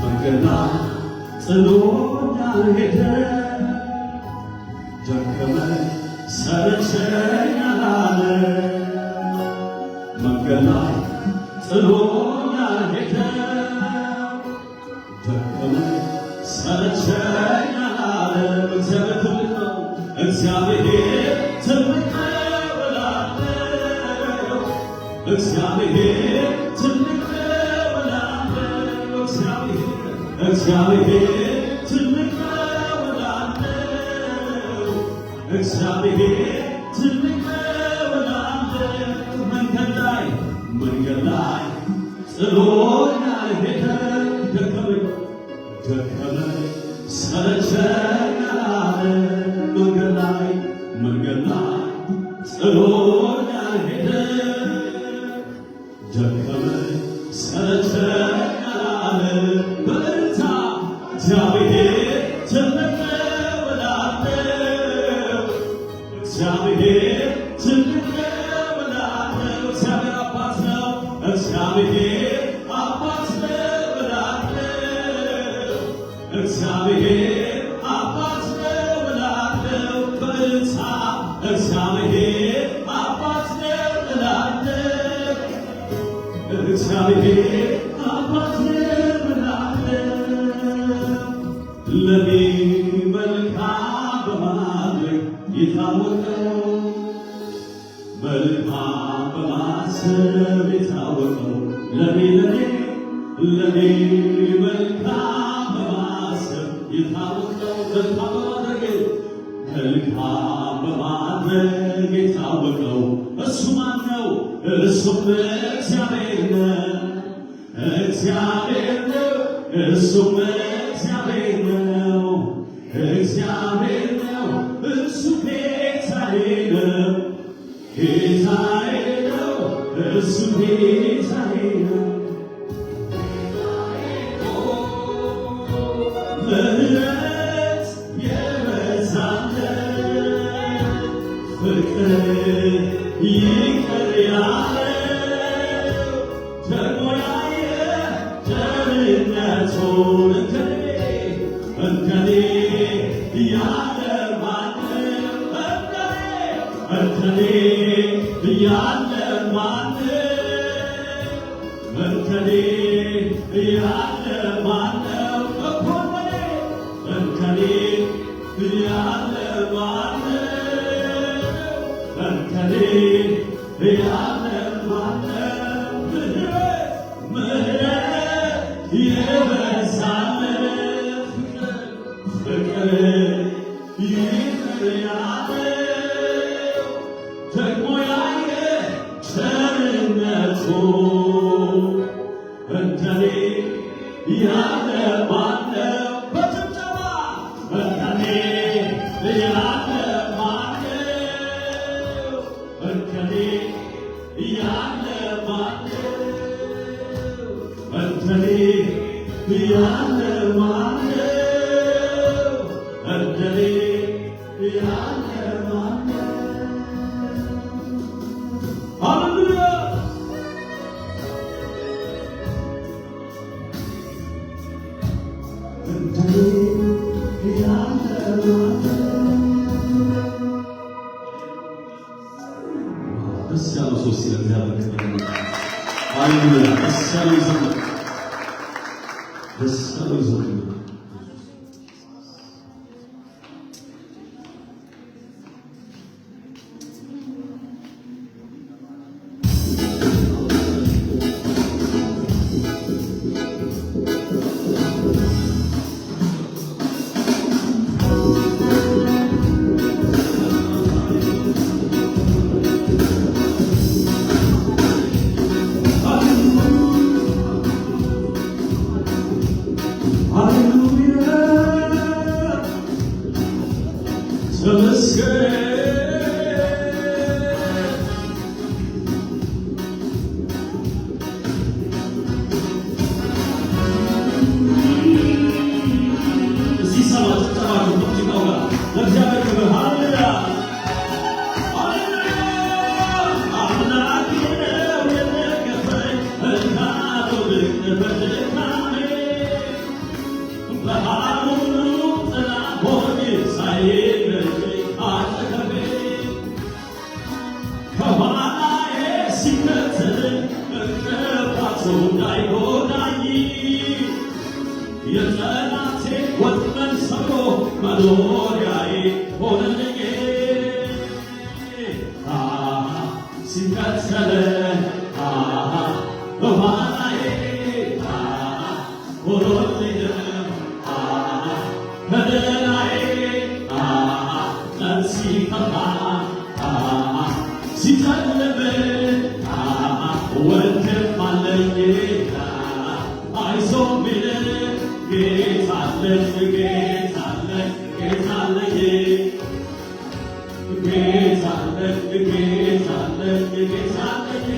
መንገድና ጽኑዕ ሄደ ደከመ ሰለቸኝ አላለ። መንገድና ጽኑዕ ሄደ ደከመ ሰለቸኝ አላለ። እግዚአብሔር ትልቅ ነው። እግዚአብሔር ትልቅ ነው እላለሁ። እግዚአብሔር ትልቅ ነው እላለሁ። እግዚአብሔር እግዚአብሔር ትልቅ ነው እላለሁ። እግዚአብሔር ትልቅ ነው እላለሁ። መንገድ ላይ፣ መንገድ ላይ ጥሎኝ አልሄደም። ደከመኝ፣ ደከመኝ፣ ሰለቸኝ አላለም። መንገድ ላይ፣ መንገድ ላይ ጥሎኝ አልሄደም። ደከመኝ ሰለቸኝ አላለም። በእልልታ እግዚአብሔር ትልቅ ነው እላለሁ። እግዚአብሔር ትልቅ ነው እላለሁ። እግዚአብሔር አባት ነው። እግዚአብሔር አባት ነው እላለሁ። እግዚአብሔር አባት ነው እላለሁ። በእልልታ እግዚአብሔር አባት ነው እላለሁ። እግዚአብሔር አባት ነው እላለሁ። ለኔ መልካም በማድረግ የታወቀው፣ መልካም በማሰብ የታወቀው፣ ለኔ፣ ለኔ፣ ለኔ መልካም በማሰብ የታወቀው፣ መልካም በማድረግ፣ መልካም በማድረግ የታወቀው እሱ ማን ነው? እሱም እግዚአብሔር ነው። እግዚአብሔር ነው፣ እሱም እግዚአብሔር ነው። እግዚአብሔር ነው፣ እሱ ጌታዬ ነው። ጌታዬ ነው፣ እሱ ጌታዬ ነው። ምሕረት የበዛለት ፍቅር ይቅር ያለ ደግሞ ያየ ቸርነቱን እንደኔ፣ እንደኔ ያለ ማንም፣ እንደኔ፣ እንደኔ ያለ ማንም፣ እንደኔ ያለ ማንም እኮ እንደኔ፣ እንደኔ ያለ ማንም፣ እንደኔ ያለ ማንም፣ ምሕረት፣ ምሕረት የበዛለት ፍቅር፣ ፍቅር ይቅር ያለ ደግሞ ያየ ቸርነቱ እንደኔ ያለ ማነው? በጭብጨባ እንደኔ ያለ ማነው? እንደኔ ያለ ማነው? እንደኔ ያለ ማነው? እንደኔ ያለ ማነው? ሃሌሉያ! እንደኔ ያለ ማነው? ደስ ያለው ሰው እስቲ ለእግዚአብሔር ክብር ይሁን። ሃሌሉያ! ደስ ያለው ይዘምር። ደስ ያለው ይዘምር። ሃሌሉያ ተመስገን። እስቲ ሰማ ጭብጨባችሁ ከሙዚቃው ጋር ለእግዚአብሔር ክብር። ሃሌሉያ! ሃሌሉያ! አምላኬ ነው የደገፈኝ፣ እንዳልወድቅ በድካሜ። በዓለም ሁሉ ጥላ ሆኜ ሳይለየኝ አጠገቤ። ከኋላዬ ሲከተለኝ እንቅፋቱ እንዳይጎዳኝ የጠላቴ ወጥመድ ሰብሮ መኖሪያዬ ሆነልኝ። አሃ ሲከተለኝ አሃ በኋላዬ አሃ ሆኖ መደላዬ፣ ቀምሲኸኻ፣ ሲጸልም፣ ወንድም ኣለኝ፣ ኣይዞህ ሚል፣ ጌታ ኣለኝ፣ ጌታ ኣለኝ፣ ጌታ ኣለኝ። ጌታ አለኝ፣ ጌታ አለኝ፣ ጌታ አለኝ።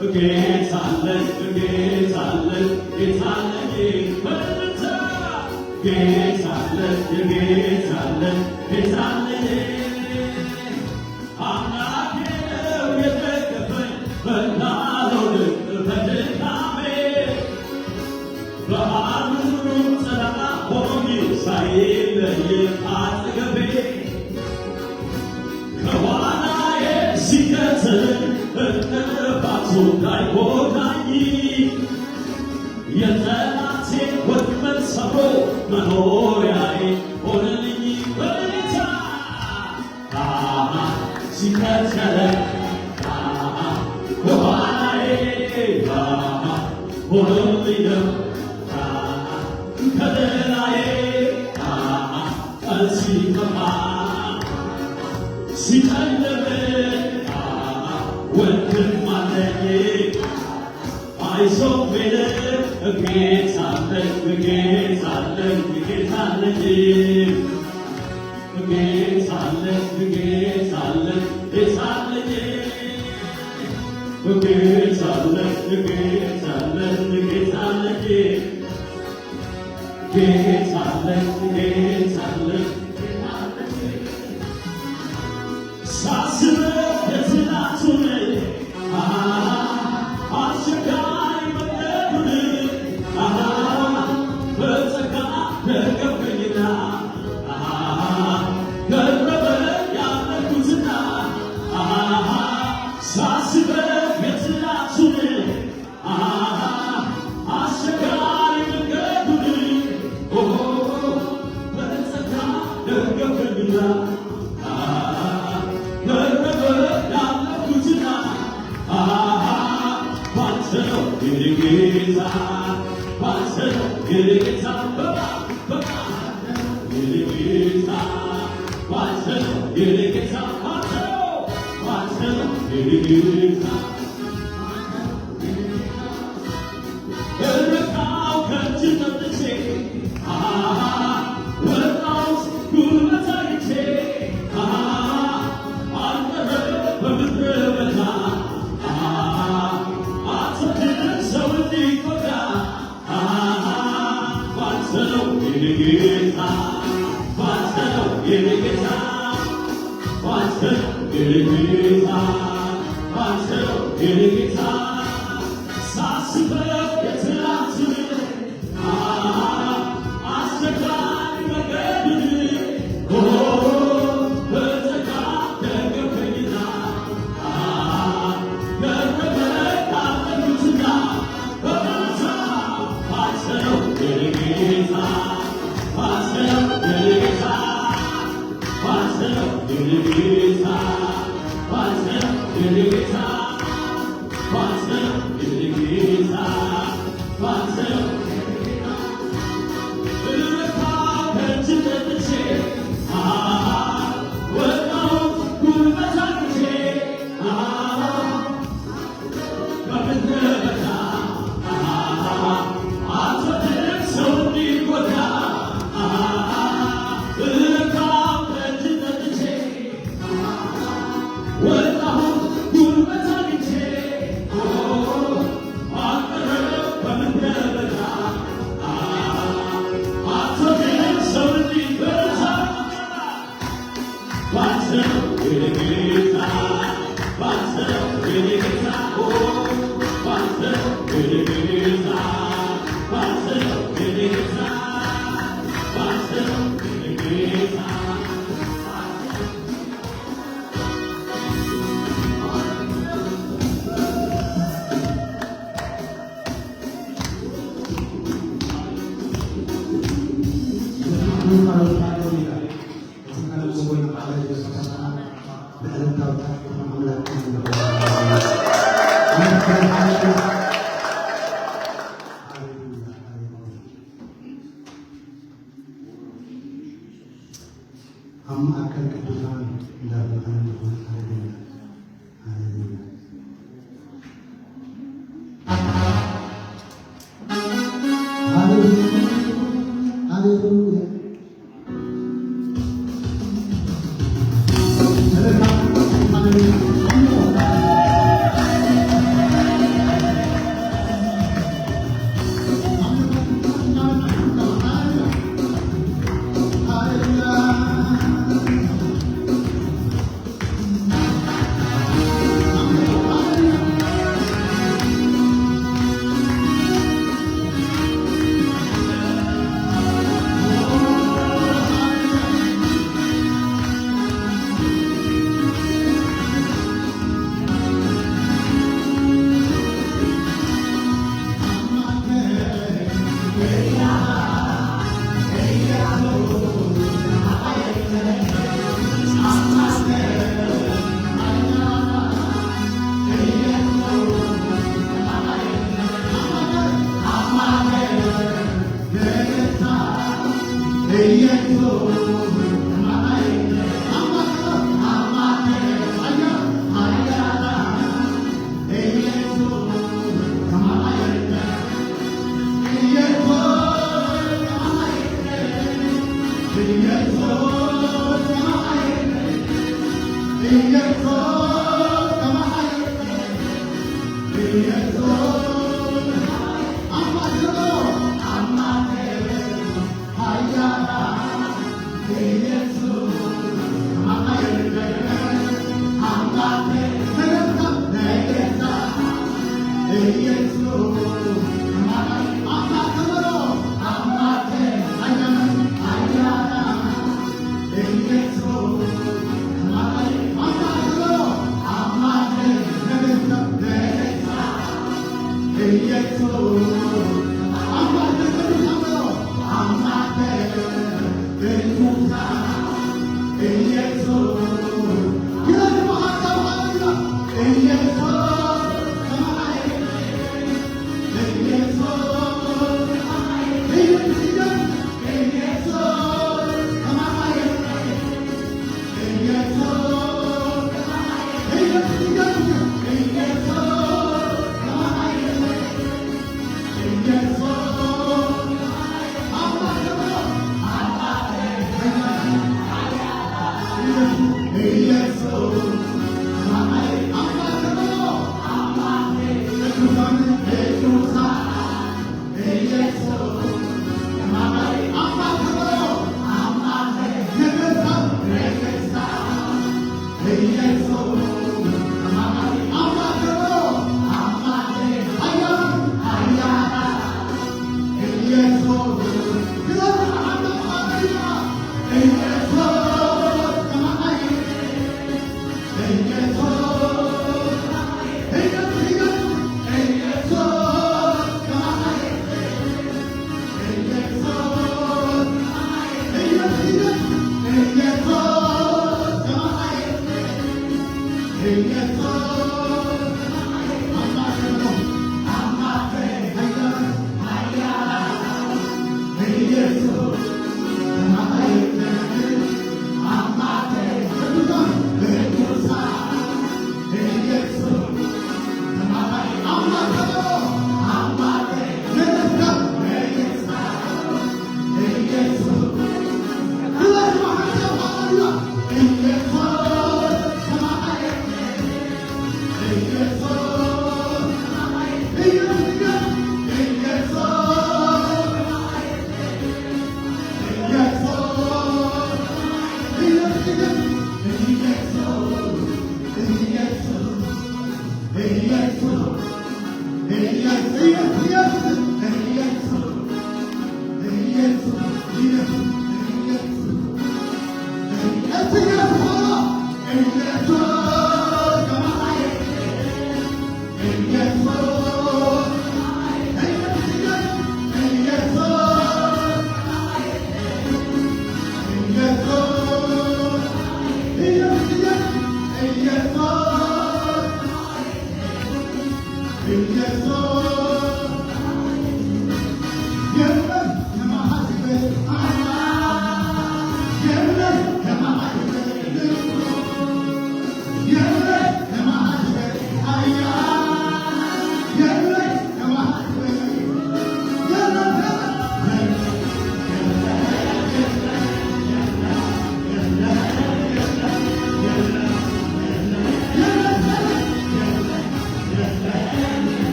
ጌታ አለኝ፣ ጌታ አለኝ፣ ጌታ አለኝ። በርታ። ጌታ አለኝ፣ ጌታ አለኝ፣ ጌታ አለኝ። አምላኬ ነው የደገፈኝ፣ በላሎን በድካሜ። በአእምሮ ጸጥታ ሆኖ ሳይለይ አጠገቤ፣ ከኋላዬ ሲከተለኝ፣ እንቅፋቱ እንዳይጎዳኝ፣ የጠላቴን ወጥመድ ሰብሮ መኖሪያዬ ሆነልኝ። በጌታ አሃ፣ ሲከተለኝ፣ አሃ፣ ከኋላዬ፣ አሃ፣ ሆኖልኝ ነው፣ አሃ፣ ከለላዬ፣ አሃ፣ ቀን ሲከፋ፣ ሲጨልም፣ አሃ፣ ወንድም አለኝ። አይዞህ ቢል ጌታ አለኝ፣ ጌታ አለኝ፣ ጌታ አለኝ። ጌታ አለኝ፣ ጌታ አለኝ፣ ጌታ አለኝ። ጌታ አለኝ፣ ጌታ አለኝ፣ ጌታ አለኝ። ጌታ አለኝ፣ ጌታ አለኝ፣ ጌታ አለኝ። ሳስበው የትናንቱን፣ አሃ፣ አስቸጋሪ መንገዱን፣ አሃ፣ በጸጋ ደገፈኝና፣ አሃ፣ ገረመ ያለፉትና፣ አሃ፣ ሳስበው የትናንቱን፣ አሃ፣ አስቸጋሪ መንገዱን፣ ኦሆ፣ በጸጋ ደገፈኝና፣ አሃ፣ ገረመ ያለፉትና፣ አሃ፣ ባንተ ነው የኔ ጌታ፣ ባንተ ነው የኔ ጌታ፣ በቃ፣ በቃ፣ የኔ ጌታ፣ ባንተ ነው የኔ ጌታ፣ ባንተ ነው፣ ባንተ ነው የኔ ጌታ። ኣብ ማእከል ቅዱሳን እንዳበኸነ ምዃኑ ሓረገና። ሃሌሉያ። ሃሌሉያ። ሃሌሉያ።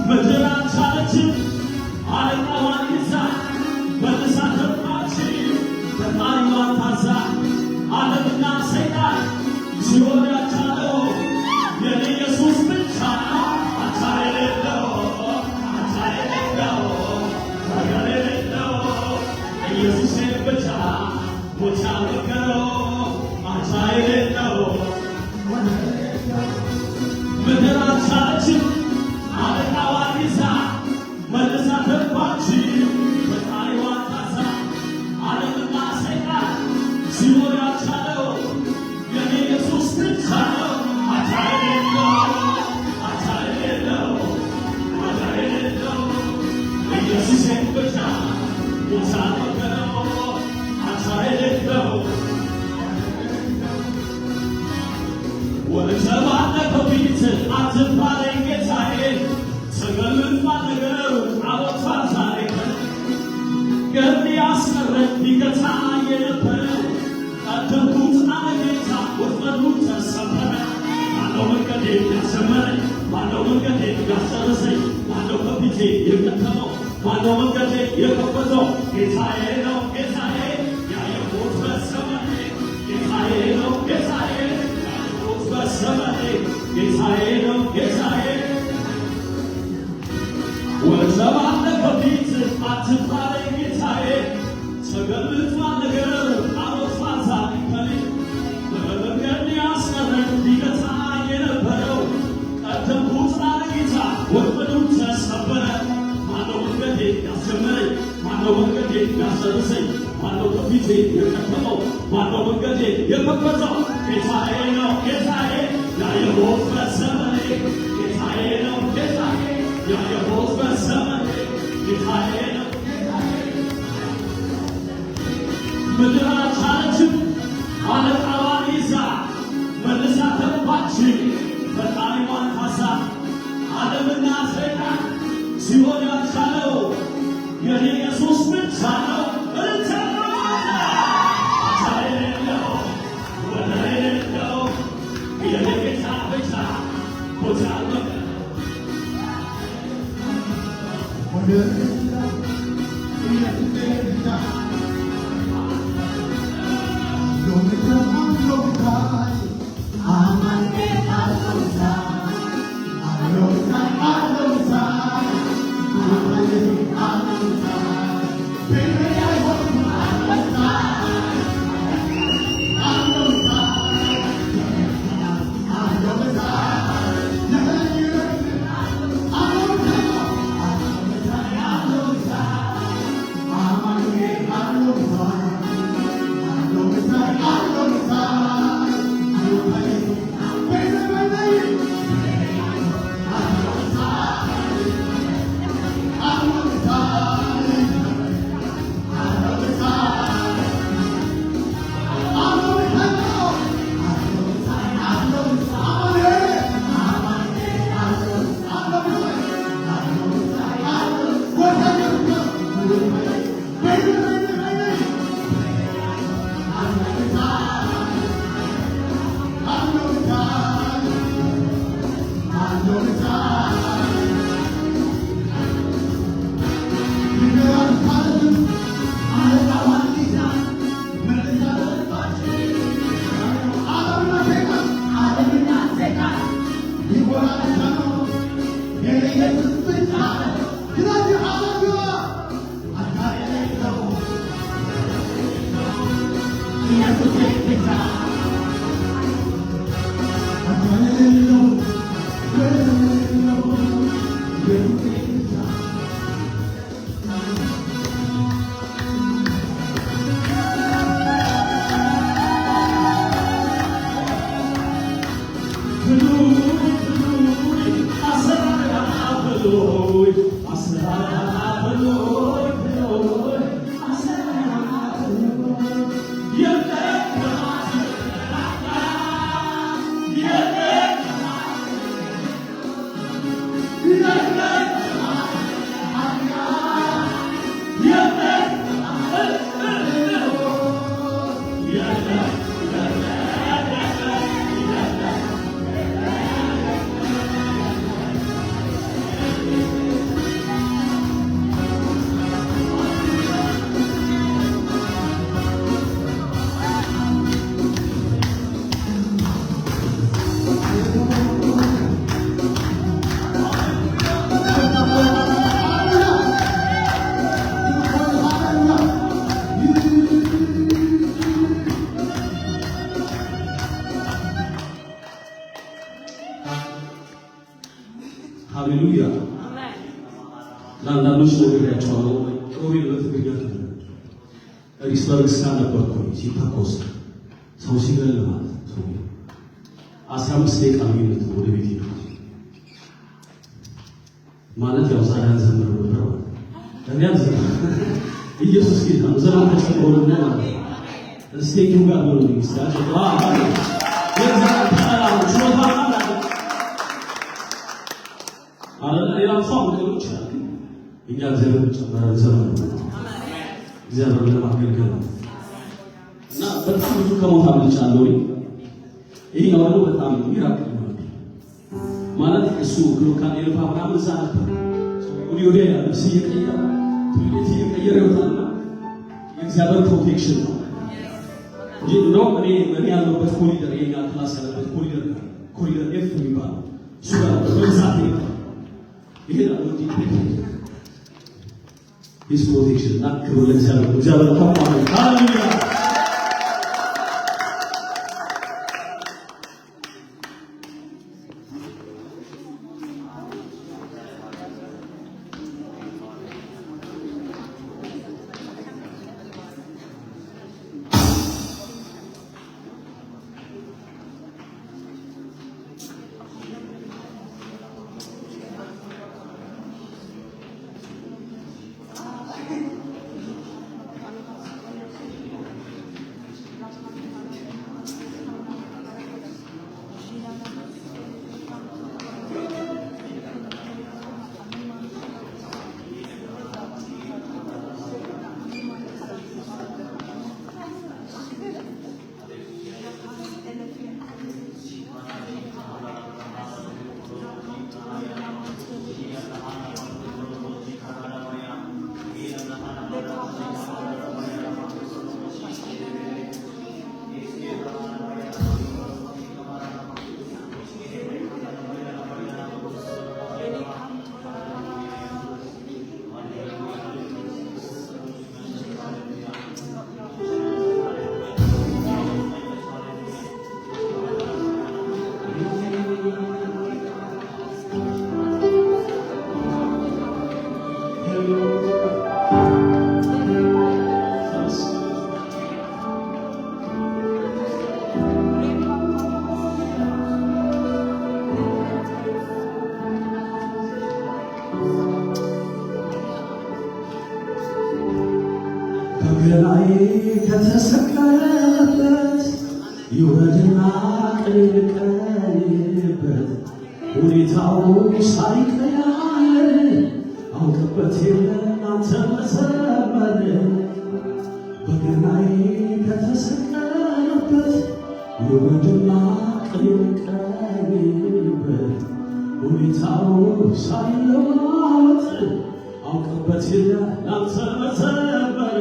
ምድር አልቻለችም። አለቃዋን ይዛ መልሳ ተፋች። ፈጣሪዋን ታዛ ዓለምና ሰይጣን ሲኦል ያልቻለው የኔ ኢየሱስ ብቻ ነው። አቻ የሌለው፣ አቻ የሌለው፣ ወደር የሌለው ኢየሱሴ ብቻ ሞት ያልበገረው አቻ የሌለው። ምድር አልቻለችም አለቃዋን ይዛ መልሳ ተፋች። ፈጣሪዋን ታዛ ዓለምና ሰይጣን ሲኦል ያልቻለው የኔ ኢየሱስ ብቻ ነው። አቻ የሌለው፣ አቻ የሌለው፣ ወደር የሌለው ኢየሱስ ብቻ ሞት ያልበገረው አቻ የሌለው። ወደ ሰማይ ከፊት አትባለኝ ጌታዬ፣ ተገልብጧል ነገሩ አበቃ ዛሬ። ቀን ያስቀረኝ ሊገታ የነበረ ቀደምኩት አለ ጌታ፣ ወጥመዱ ተሰበረ። ማነው መንገዴ ያስጀመረኝ? ማነው መንገዴ ያስጨረሰኝ? ማነው ከፊቴ የቀደመው? ማነው መንገዴ የከፈተው? ጌታዬ ነው ጌታዬ፣ ያየሁት በዘመኔ። ጌታዬ ነው ጌታዬ፣ ያየሁት በዘመኔ። ጌታዬ ነው ጌታዬ። ወደ ሰማይ ከፊት አትባለኝ ጌታዬ፣ ተገልብጧል ነገሩ አበቃ ዛሬ ከኔ። በመንገድ ያስቀረኝ ሊገታ የነበረው ቀደምኩት አለ ጌታ፣ ወጥመዱ ተሰበረ። ማነው መንገዴ ያስጀመረኝ? ማነው መንገዴ ያስጨረሰኝ? ማነው ከፊቴ የቀደመው? ማነው መንገዴ የከፈተው? ጌታዬ ነው ጌታዬ፣ ያየሁት በዘመኔ። ጌታዬ ነው ጌታዬ፣ ያየሁት በዘመኔ። ጌታዬ ነው ጌታዬ። ምድር አልቻለችም አለቃዋን ይዛ መልሳ ተፋች። ፈጣሪዋን ታዛ ዓለምና ሰይጣን ሲኦል ያልቻለው የኔ ኢየሱስ ብቻ ነው። እልልታ! አቻ የሌለው፣ ወደር የሌለው የኔ ጌታ ብቻ ቦታ አለው። ሃሌሉያ። ለአንዳንዶች ነግሬያቸዋለሁ። ሮቤል በትግርኛ ተናገረ። ሪስበርግ ስታንድ ነበርኩ ሲተኮስ ሰው ሲገል ማለት ሰው አስራ አምስት ደቂቃ ልዩነት ነው ወደ ቤት ሄድኩት። ማለት ያው ዛሬ አንዘምር ነበር ማለት እኔ አንዘምር ኢየሱስ ጌታ ነው። ዘመን ተጨምሮልን ማለት ነው። እስቴጁ ጋር ነው እንግዲህ ስታጅ የእግዚአብሔር ተራራ ነው። ችሎታ አለ። አረ ሌላ ሰው ሊሆን ይችላል። እኛ እግዚአብሔር ጨመረ ዘመን ነው። እግዚአብሔር ለማገልገል ነው። እና በጣም ብዙ ከሞት አምልጫለሁ። ይሄ ነው በጣም ሚራክል ነው። ማለት እሱ ብሎ ካሌልፋ ምናምን እዛ ነበር። ወዲህ ወዲያ ይላል። ልብስ እየቀየረ፣ ቶይሌት እየቀየረ ይወጣልና የእግዚአብሔር ፕሮቴክሽን ነው እንጂ። እንደውም እኔ እኔ ያለሁበት ኮሪደር፣ የኛ ክላስ ያለበት ኮሪደር ጋር፣ ኮሪደር ኤፍ የሚባለው እሱ ጋር በብዛት ይሄዳል። ይሄዳል ወዲህ His protection እና ክብር ለእግዚአብሔር። እግዚአብሔር ከፍ አለ። ሃሌሉያ። በገናዬ ከተሰቀለበት ይውረድና ቅኔ ልቀኝበት፣ ሁኔታው ሳይቀያየር አውቅበት የለ አንተ መዘመር። በገናዬ ከተሰቀለበት ይውረድና ቅኔ ልቀኝበት፣ ሁኔታው ሳይለዋወጥ አውቅበት የለ ላንተ መዘመር።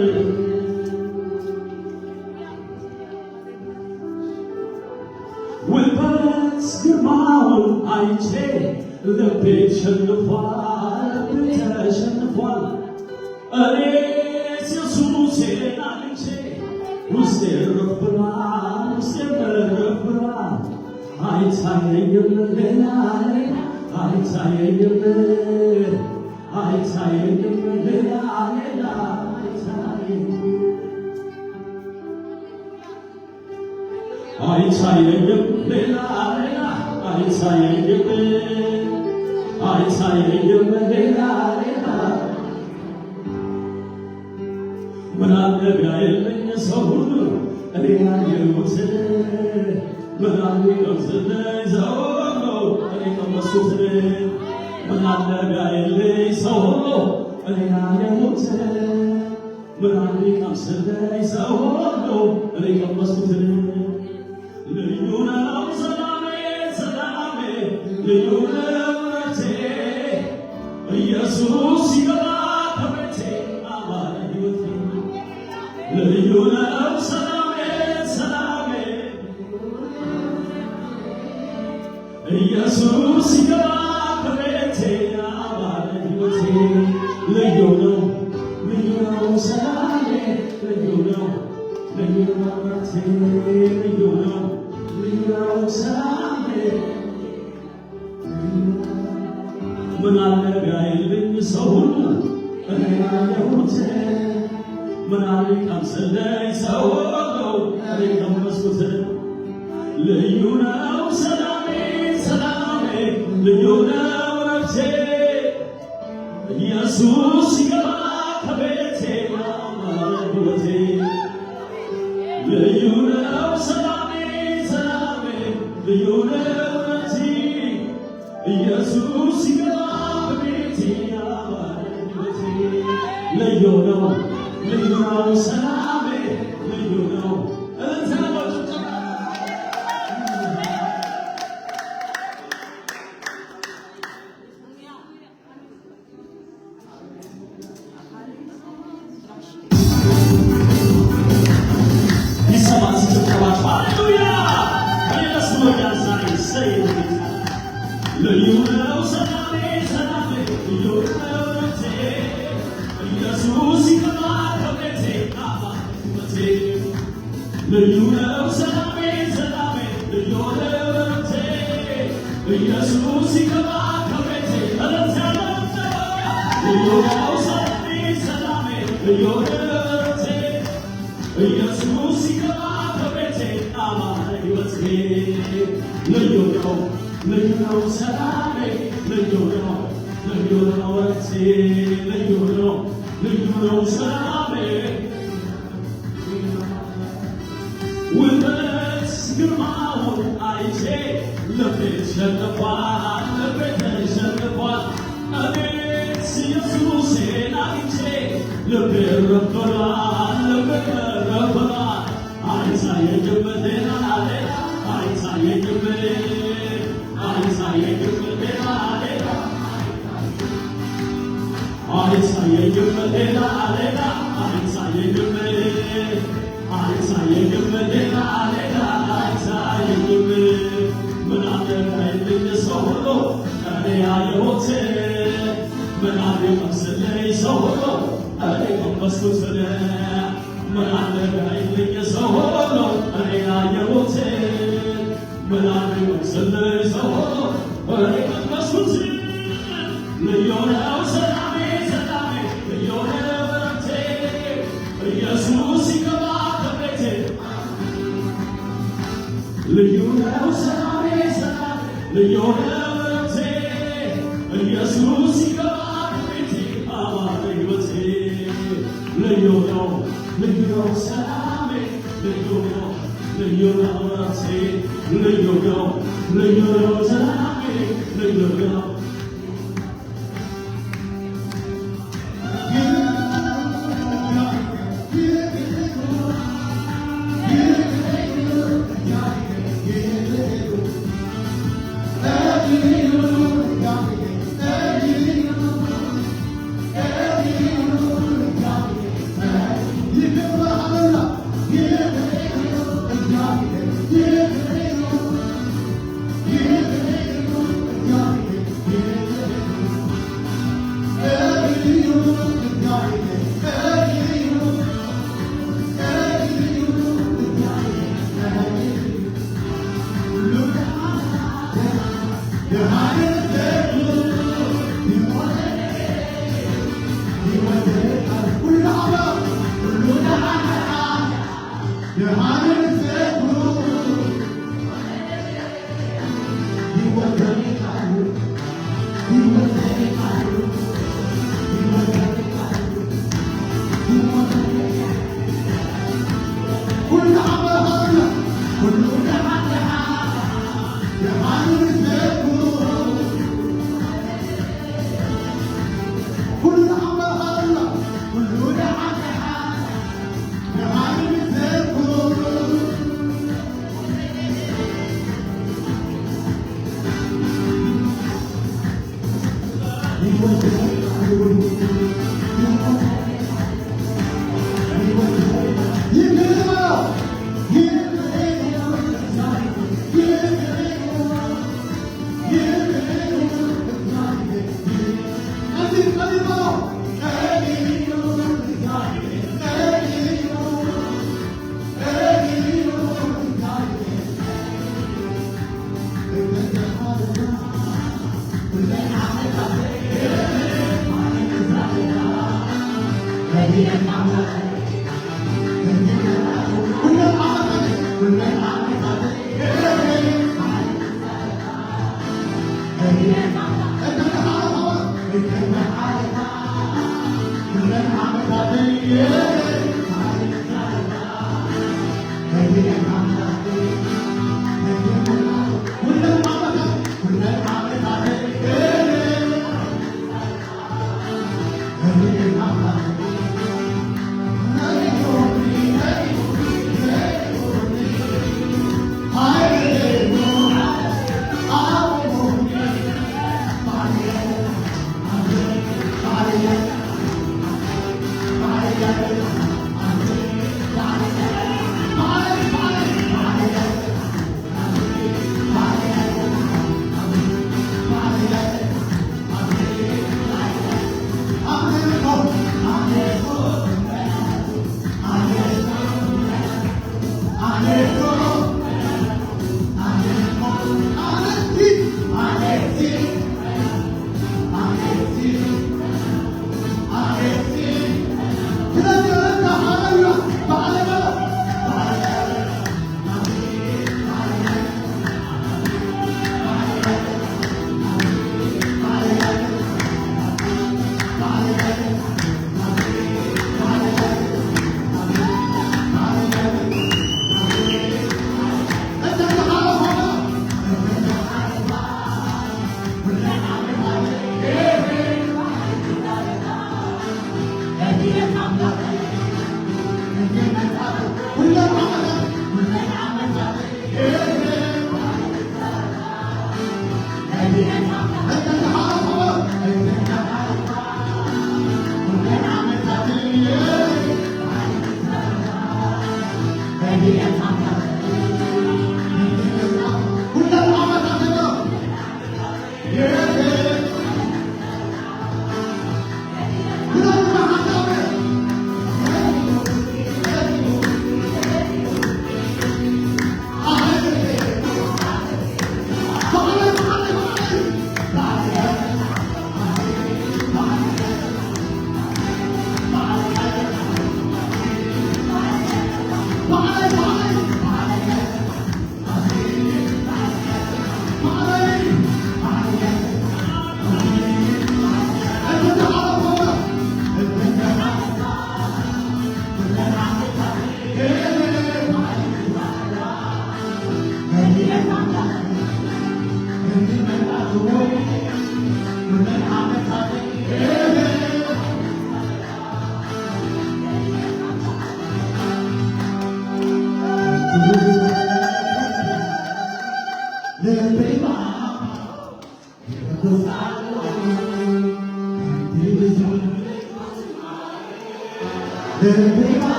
ውበት ግርማውን አይቼ ልቤ ተሸንፏል፣ ልቤ ተሸንፏል። እኔስ ኢየሱሴን አግኝቼ ውስጤ እረፍ ብሏል፣ ውስጤ እረፍ ብሏል። አይታየኝም ሌላ ሌላ፣ አይታየኝም፣ አይታየኝም ሌላ ሌላ፣ አይታየኝም። አይታየኝም ሌላ ሌላ፣ አይታየኝም፣ አይታየኝም ሌላ ሌላ። ምን አለ ቢያየልኝ ሰው ሁሉ እኔ ያየሁትን፣ ምን አለ ቢቀምስልኝ ሰው ሁሉ እኔ ቀመስኩትን፣ ምን አለ ቢያየልኝ ሰው ሁሉ እኔ ያየሁትን፣ ምን አለ ቢቀምስልኝ ሰው ሁሉ እኔ ቀመስኩትን። ልዩ ነው ሰላሜ፣ ሰላሜ ልዩ ነው እረፍቴ። ኢየሱስ ሲገባ ከቤቴ አማረ ሕይወቴ። ልዩ ነው ሰላሜ፣ ሰላሜ ኢየሱስ ሲገባ ከቤቴ አማረ ሕይወቴ። ልዩ ነው፣ ልዩ ነው ሰላሜ፣ ልዩ ነው፣ ልዩ ነው እረፍቴ፣ ልዩ ነው፣ ልዩ ነው ሰላሜ። ምን አለ ቢያይልኝ ሰው ሁሉ እኔ ያየሁት፣ ምን አለ ቢቀምስልኝ ሰው ሁሉ እኔ ቀመስኩት። ልዩ ነው ሰላሜ፣ ሰላሜ ልዩ ነው እረፍቴ። ኢየሱስ ሲገባ ከቤቴ ያማረ ሕይወቴ። ልዩ ነው ሰላሜ፣ ሰላሜ ልዩ ነው እረፍቴ። ኢየሱስ ሲገባ ከቤቴ ያማረ ሕይወቴ። ልዩ ነው፣ ልዩ ነው ሰላሜ፣ ልዩ ነው። እልልታ ያለው ጭብጨባ። ይሰማ እስኪ ጭብጨባችሁ። ሃሌሉያ! እኔ ደስ ብሎኛል ዛሬ። እሰይ! ልዩ ነው ሰላሜ፣ ሰላሜ ልዩ ነው እረፍቴ። ኢየሱስ ሲገባ ከቤቴ አባ ሕይወቴ። ልዩ ነው ሰላሜ፣ ሰላሜ ልዩ ነው እረፍቴ። ኢየሱስ ሲገባ ከቤቴ። እልልታ ያለው ጭብጨባ። ልዩ ነው ሰላሜ፣ ሰላሜ ልዩ ነው እረፍቴ። ኢየሱስ ሲገባ ከቤቴ አማረ ሕይወቴ። ልዩ ነው፣ ልዩ ነው ሰላሜ፣ ልዩ ነው፣ ልዩ ነው እረፍቴ። ልዩ ነው፣ ልዩ ነው ሰላሜ። ውበት ግርማውን አይቼ ልቤ ተሸንፏል፣ ልቤ ተሸንፏል። እኔስ ኢየሱሴን አግኝቼ ልቤ እረፍ ብሏል፣ ልቤ እረፍ ብሏል። አይታየኝም ሌላ ሌላ፣ አይታየኝም፣ አይታየኝም ሌላ ሌላ። አይታየኝም ሌላ ሌላ፣ አይታየኝም፣ አይታየኝም ሌላ ሌላ፣ አይታየኝም። ምን አለ ቢያይልኝ ሰው ሁሉ እኔ ያየሁት፣ ምን አለ ቢቀምስልኝ ሰው ሁሉ እኔ ቀመስኩትን። ምን አለ ቢያይልኝ ሰው ሁሉ እኔ ያየሁት፣ ምን አለ ቢቀምስልኝ ሰው ሁሉ እኔ ቀመስኩት። ልዩ ነው ሰላሜ፣ ሰላሜ ልዩ ነው እረፍቴ። ኢየሱስ ሲገባ ከቤቴ። ልዩ ነው ሰላሜ፣ ሰላሜ ልዩ ነው እረፍቴ። ኢየሱስ ሲገባ ከቤቴ አማረ ሕይወቴ። ልዩ ነው፣ ልዩ ነው ሰላሜ፣ ልዩ ነው፣ ልዩ ነው እረፍቴ። ልዩ ነው፣ ልዩ ነው ሰላሜ፣ ልዩ ነው።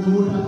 ሃሌሉያ።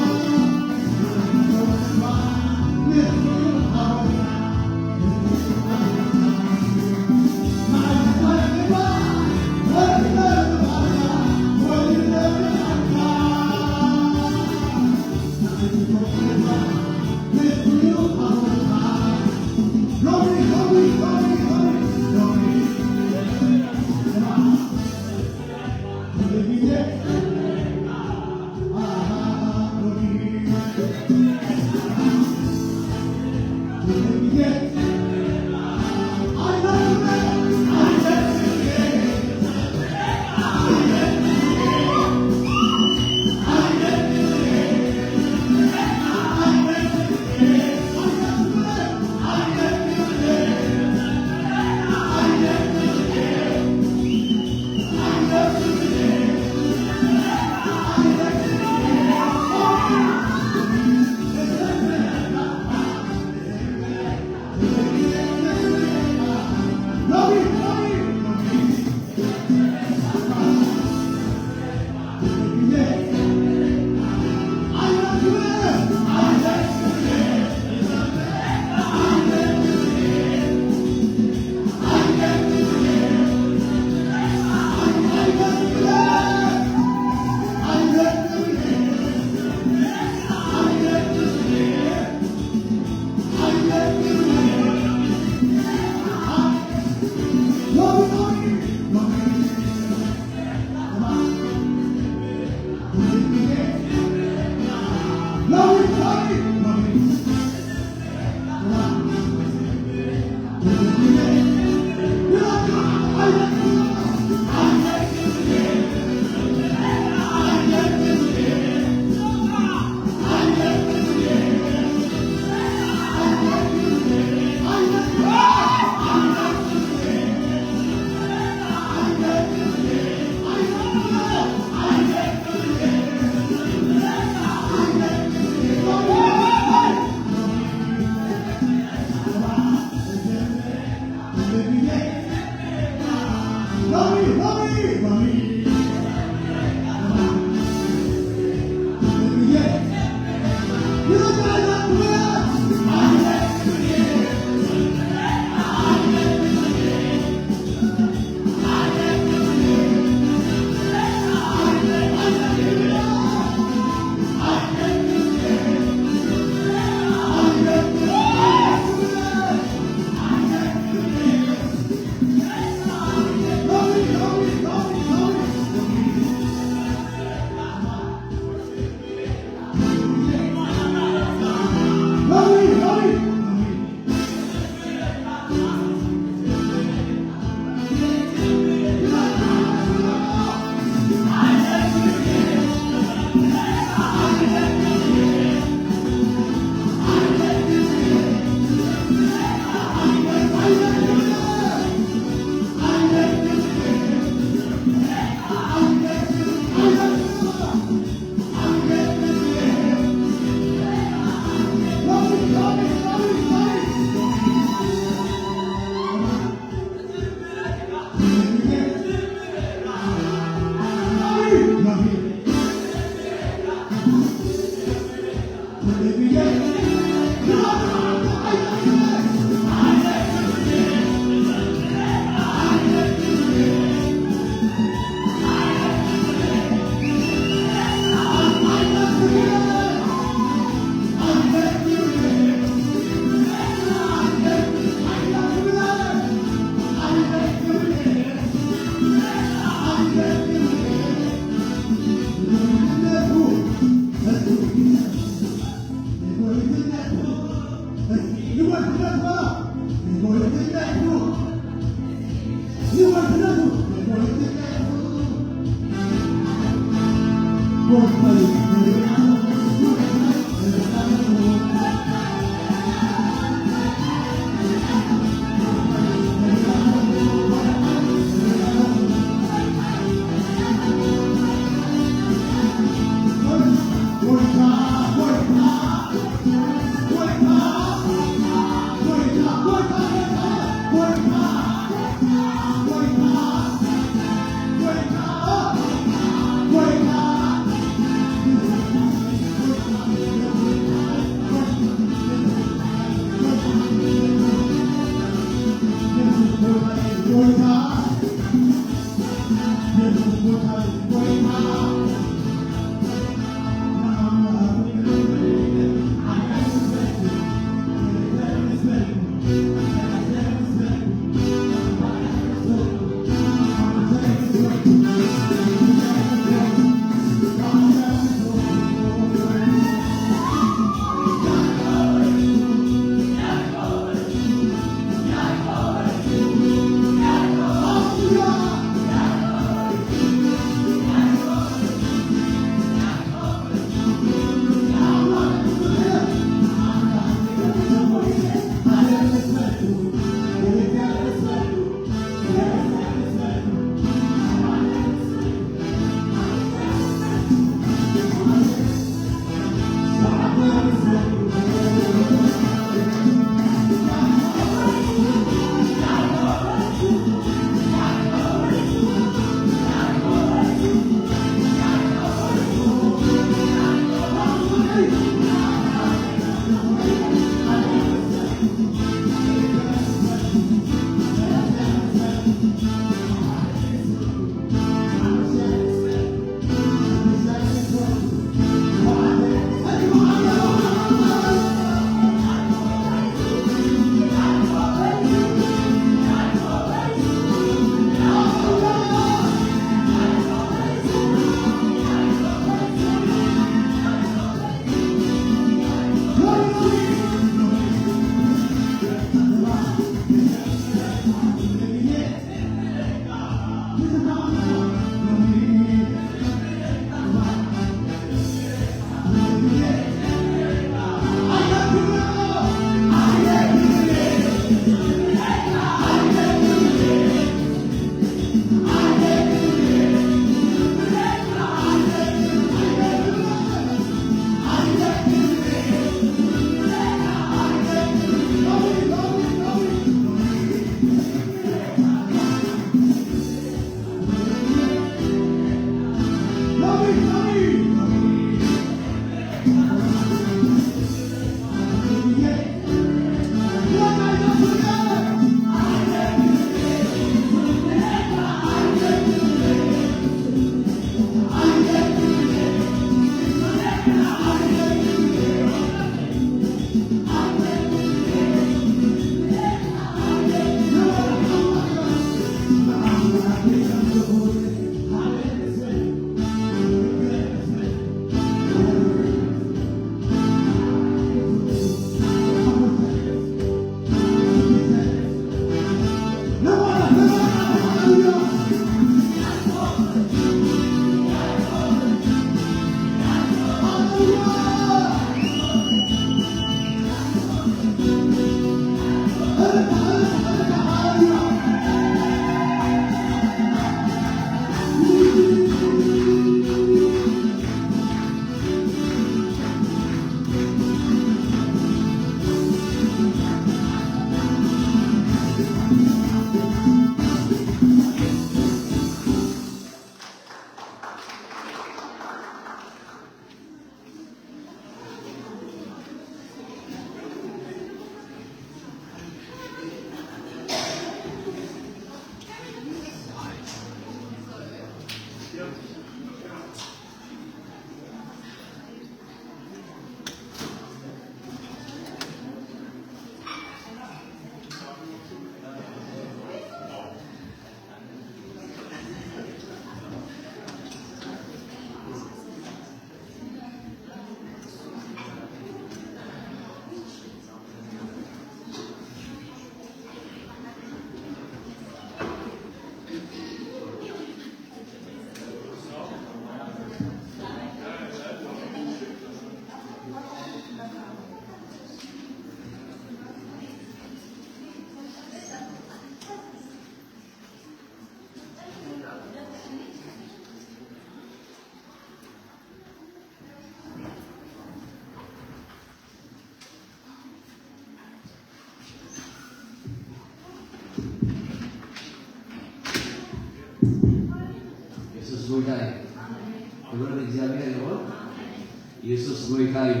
የሱስ ጎይታ እዩ።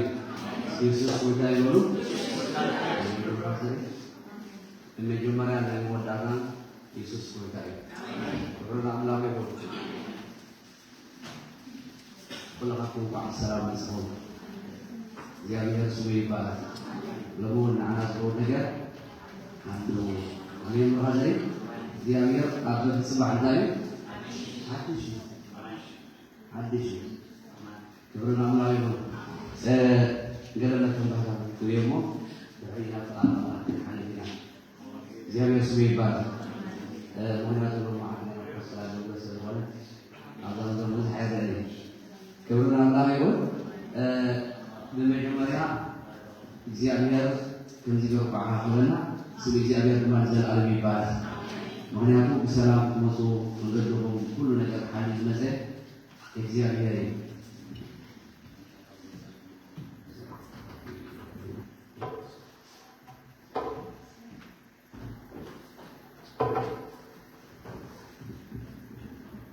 የሱስ ጎይታ እዩ በሉ። መጀመርያ ናይ መወዳእታ የሱስ ጎይታ እዩ። ክብሪ ንኣምላኽ ይኹን። ኩልኻትኩም እንኳዕ ብሰላም መጻኹም። እግዚኣብሔር ስሙ ይባረክ። ሎሚ እውን ንዓና ዝኸውን ነገር ኣሎ። ኣሜን። ብራዘሪ እግዚኣብሔር ኣብ በቲ ጽባሕ እንታይ እዩ? ሓድሽ እዩ። ሓድሽ እዩ። ክብሪ ንኣምላኽ ይኹን። እ፣ ገለ ነቶም ባህታ ትብዮ እሞ ድሕሪ ናብ ቃል ኣምላኽ ክንሓልፍ ኢና። እግዚኣብሔር ስሙ ይባረክ። እ፣ ምክንያቱ ሎሚ ዓርቢ ናይ ፓስተር ኣገልግሎት ስለ ዝኾነ ኣብዛ ዘሎ ብዙሕ ኣይረኣን እየ። ክብሪ ንኣምላኽ ይኹን። እ፣ ብመጀመርያ እግዚኣብሔር ከምዚ ገባዕካ ክብለና፣ ስም እግዚኣብሔር ድማ ንዘለኣለም ይባረክ። ምክንያቱ ብሰላም ክትመፁ መገድኹም ኩሉ ነገር ሓልዩ ዝመፀ እግዚኣብሔር እዩ።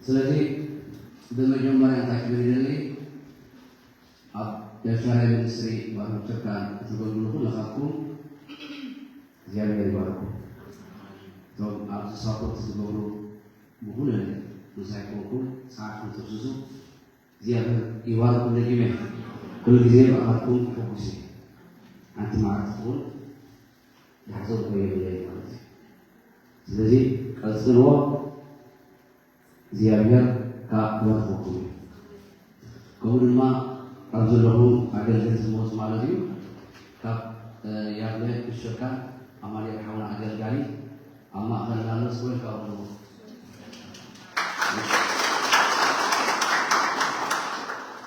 ስለዚ ብመጀመርያ እንታይ ክብል ይደሊ? ኣብ ኤርትራዊ ሚኒስትሪ ባህልን ቱሪዝምን እተገልግሉ ኩልኻትኩም እግዚኣብሔር ይባርኩም። እቶም ኣብዚ ሳፖርት ዝገብሩ ብኹሉ ነገር ምሳይ ኮንኩም ሰዓትኩም ተፍስሱ እግዚኣብሔር ይባርኩም። ደጊመ ኩሉ ግዜ ብኣኻትኩም ሕጉስ እየ። ሓንቲ መዓልቲ ትኹን ዝሓሰብኩ የብለይ ማለት እዩ። ስለዚ ቀጽልዎ፣ እግዚኣብሔር ካብ ክባርኸኩም እዩ። ከምኡ ድማ ኣብ ዘለኹም ኣገልገልቲ ዝመፁ ማለት እዩ። ካብ፣ እ፣ ያለ ክሸካ ኣማኑኤል ሓውና ኣገልጋሊ ኣብ ማእኸል ላሎስ ወልካም ኣለዎ።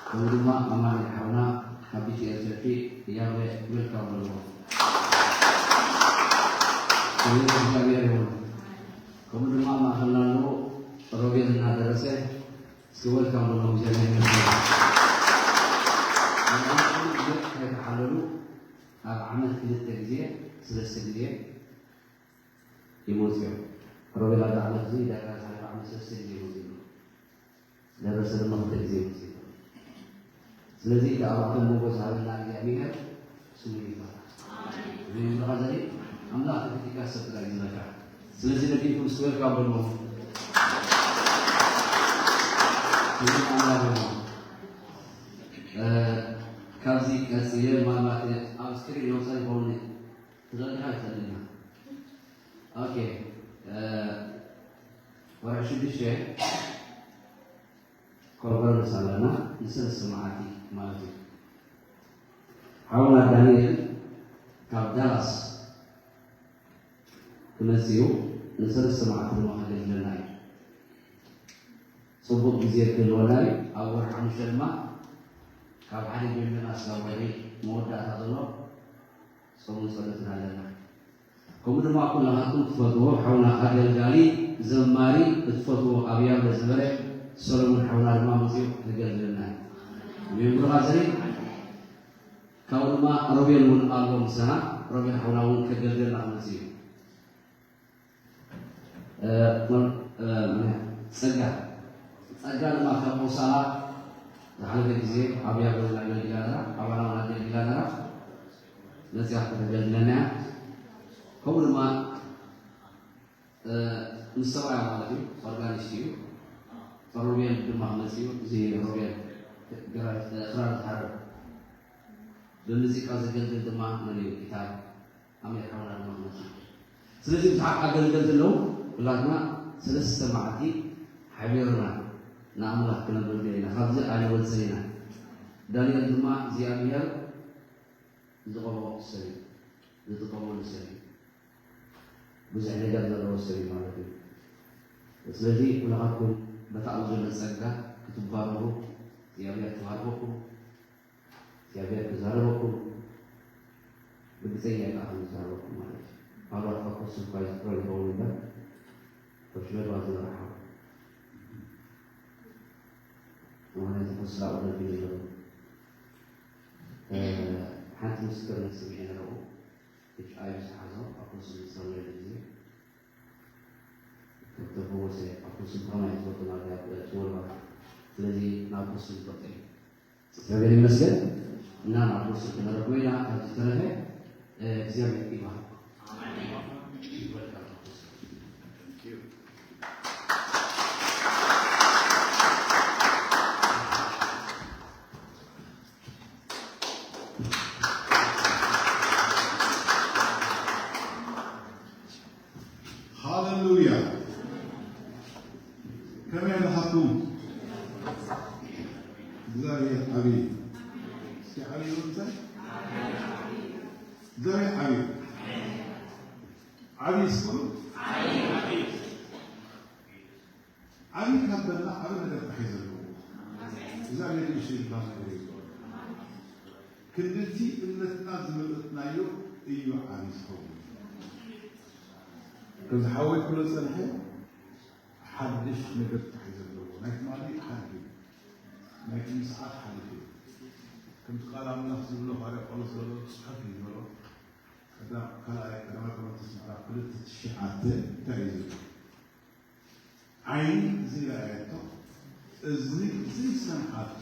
ከምኡ ድማ ኣማኑኤል ሓውና ካብ ቢቲኤል ቸርች ያለ ወልካም ኣለዎ። ክብሪ እግዚኣብሔር ይኹን። ከምኡ ድማ ኣብ ማእኸልና ኣለዉ ሮቤል እና ደረሰ። እስኪ ወልካም በሎም። እግዚኣብሔር ይመስገን። ኣብ ዓመት ክልተ ግዜ፣ ሰለስተ ግዜ ይመፁ እዮም። ሮቤል ኣብዚ ዓመት እዚ ዳርጋ ዝሓለፈ ዓመት ሰለስተ ግዜ ይመፁ እዮም። ደረሰ ድማ ክልተ ግዜ ይመፅእ። ስለዚ እቲ ኣባዕከን ሞጎስ ሃበና እግዚኣብሔር ስሙ ይባረክ። እዚ ምድኻ ዘርኢ ኣምላኽ ተፈቲካ ሰብ ጥራይ እዩ ዝረካ። ስለዚ ደቂኩም እስኪ ወልካም በልዎ። እዚ ኣምላኽ እዩ። እ፣ ካብዚ ቀፂለ ምናልባት ኣብ ስክሪን የውፃ ይኸውን። ትዘርግሓ ይኽእል ኢና። ኦኬ፣ እ፣ ወርሒ ሽዱሽተ ኮንፈረንስ ኣለና፣ ንሰለስተ መዓልቲ ማለት እዩ። ሓውና ዳንኤል ካብ ዳላስ ክመጽእ እዩ፣ ንሰለስተ መዓልቲ ድማ ከገልግለና እዩ። ጽቡቕ ግዜ ክህልወና እዩ። ኣብ ወርሒ ሓሙሽተ ድማ ካብ ሓደ ጀሚርና እስካብ ወርሒ መወዳእታ ዘሎ ጾምን ጸሎትን ኣለና። ከምኡ ድማ ኩላኻትኩም ትፈትዎ ሓውና ኣገልጋሊ ዘማሪ እትፈትዎ ኣብ ያለ ዝበረ ሰሎሞን ሓውና ድማ መፅኡ ከገልግለና እዩ። ኣሜን። ብሩኻት ዘሪ ካብኡ ድማ ሮቤል እውን ኣሎ ምሳና። ሮቤል ሓውና እውን ከገልግለና ክመፅእ እዩ። እ፣ እ፣ ጸጋ ጸጋ ድማ ካብ ኦሳና ዝሓለፈ ግዜ ኣብ ያለ ኣገልግላ ነራ፣ ኣባና እውን ኣገልግላ ነራ። መፅያ ከተገልግለና እያ። ከምኡ ድማ፣ እ፣ ምስ ሰብኣያ ማለት እዩ፣ ኦርጋኒስት እዩ። ሮቤል ድማ ክመፅእ እዩ። እዚ ሮቤል ግራ-፣ እ፣ ክራር ዝሓርር፣ ብሙዚቃ ዘገልግል ድማ መን እዩ? ጊታር ኣሜሪካውያን ድማ ክመፅእ እዩ። ስለዚ ብዙሓት ኣገልገልቲ ኣለዉ። ኩላትና ሰለስተ መዓልቲ ሓቢርና ንኣምላኽ ክነገልግል ኢና። ካብዚ ኣይንወፅን ኢና። ዳንኤል ድማ እግዚኣብሔር ዝቐብኦ ሰብ እዩ፣ ዝጥቀመሉ ሰብ እዩ። ብዙሕ ነገር ዘለዎ ሰብ እዩ ማለት እዩ። ስለዚ ኩላኻትኩም በታ ኣብ ዘሎ ጸጋ ክትባረኹ እግዚኣብሔር ክባርኸኩም፣ እግዚኣብሔር ክዛረበኩም ርግጸኛ እየ ከዓ ከም ዝዛረበኩም ማለት እዩ። ቃላት ካብ ከሱ እኳ ይዝክሮ ይኸውን እምበር ካብ ሽመት ዝመርሓ ምኽንያቱ ከሱ ኣብኡ ነቢሩ ኣለኹ። ሓንቲ ምስክርነት ስምዒ ነረኡ። ኤች ኣይ ቪ ዝሓዞ ኣፖስትል ዝጸለየሉ ግዜ ከም ተፈወሰ ኣፖስትል ብኸመይ ትፈልጡ? ናብ ትወልባ። ስለዚ ናብ ኣፖስትል ይፈልጦ እዩ። እግዚኣብሔር ይመስገን እና ናብ ቁርሲ ተመረቁ ኢና። ካብ ዝተረፈ እግዚኣብሔር ይባርክ። ሃሌሉያ። ከመይ ኣለኻኩም? እግዚኣብሔር ዓብዪ። እስኪ ዓብዪ በሉ እንታይ? እግዚኣብሔር ዓብዪ። ዓብዪ እስኪ በሉ። ዓብዪ ካብ በልና ዓቢ ነገር ጥራሕ እዩ ዘለዎ። እግዚኣብሔር ንእሽቶ ዝበሃል ነገር የለን። ክንድቲ እምነትና ዝመጠጥናዮ እዩ ዓብዪ ዝኸውን። ከምዚ ሓወይ ክብሎ ዝጸንሐ ሓድሽ ነገር ጥራሕ እዩ ዘለዎ። ናይ ትማሊ ሓድሽ እዩ። ናይ ቅድሚ ሰዓት ሓድሽ እዩ። ከምቲ ቃል ኣምላኽ ዝብሎ ሃዋርያ ጳውሎስ ዘሎ ጽሑፍ እዩ ዝበሎ። ቀዳም-፣ ካልኣይ፣ ቀዳማይ ቆሮንቶስ ምዕራፍ ክልተ ትሽዓተ እንታይ እዩ ዝብል? ዓይኒ ዘይረኣየቶ፣ እዝኒ ዘይሰምዓቶ፣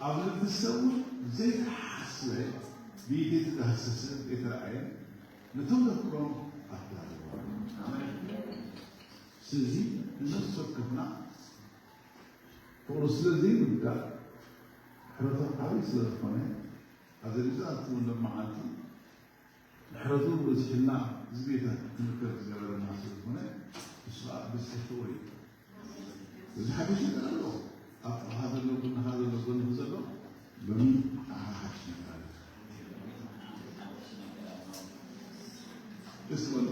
ኣብ ልቢ ሰብ እውን ዘይተሓስበ፣ ብኢድ ዘይተዳህሰሰ፣ ዘይተራእየ፣ ነቶም ዘፍቅሮም ኣዳለወ። ስለዚ ነፍሲ ወከፍና ፍቕሩ ስለ ዘይምርዳእ፣ ሕረቶም ዓብዪ ስለ ዝኾነ፣ ኣብዚ ዝኣትውን ሎማዓንቲ ንሕረቱ በዚሕልና ዝቤታት ክንርከብ ዝገበረና ስለ ዝኾነ፣ ንሱ ኸኣ ብዝሒ ፍቕሩ እዩ። እዚ ሓድሽ ነገር ኣሎ። ኣብ ጥቓኻ ዘሎ፣ ጎንኻ ዘሎ፣ ጎንኺ ዘሎ፣ ሎሚ ንዓኻ ሓድሽ ነገር ኣሎ። እስቲ በሉ።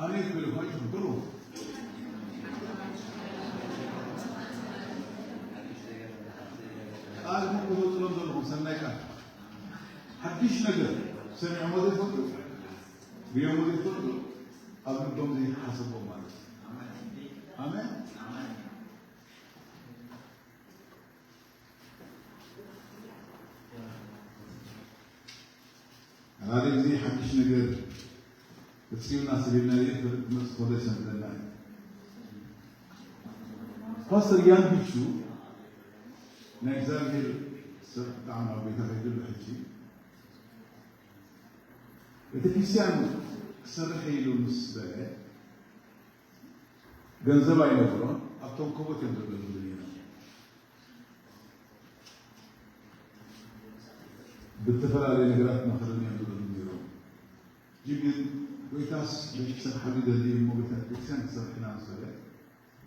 ኣሜን ክብሉ ይኽእሉ። ቃል እኮ ተውፅሎም ዘለኹም ሰናይ ቃል። ሓድሽ ነገር ሰሚዖሞ ዘይፈልጡ፣ ሪኦሞ ዘይፈልጡ፣ ኣብ ልቦም ዘይሓሰቦም ማለት እዩ። ኣሜን። ሓደ ግዜ ሓድሽ ነገር እፅዩና ስቢልና ይእኽል ክመፅእ ከሎ ይሰምዕና እዩ። ፓስተር ያን ብቹ ናይ እግዚኣብሔር ሰብ ብጣዕሚ ኣብ ቤተ ኸይድሉ ሕጂ ቤተ ክርስቲያን ክሰርሕ ኢሉ ምስ በለ ገንዘብ ኣይነበሮን፣ ኣብቶም ከቦት እዮም ዘገልግሉ ነይሮም። ብዝተፈላለየ ነገራት መኸረን እዮም ዘገልግሉ ነይሮም። ሕጂ ግን ጎይታስ ቤተክርስትያን ሓዚ ደልዩ እሞ ቤተክርስትያን ክሰርሕ ኢና ምስ በለ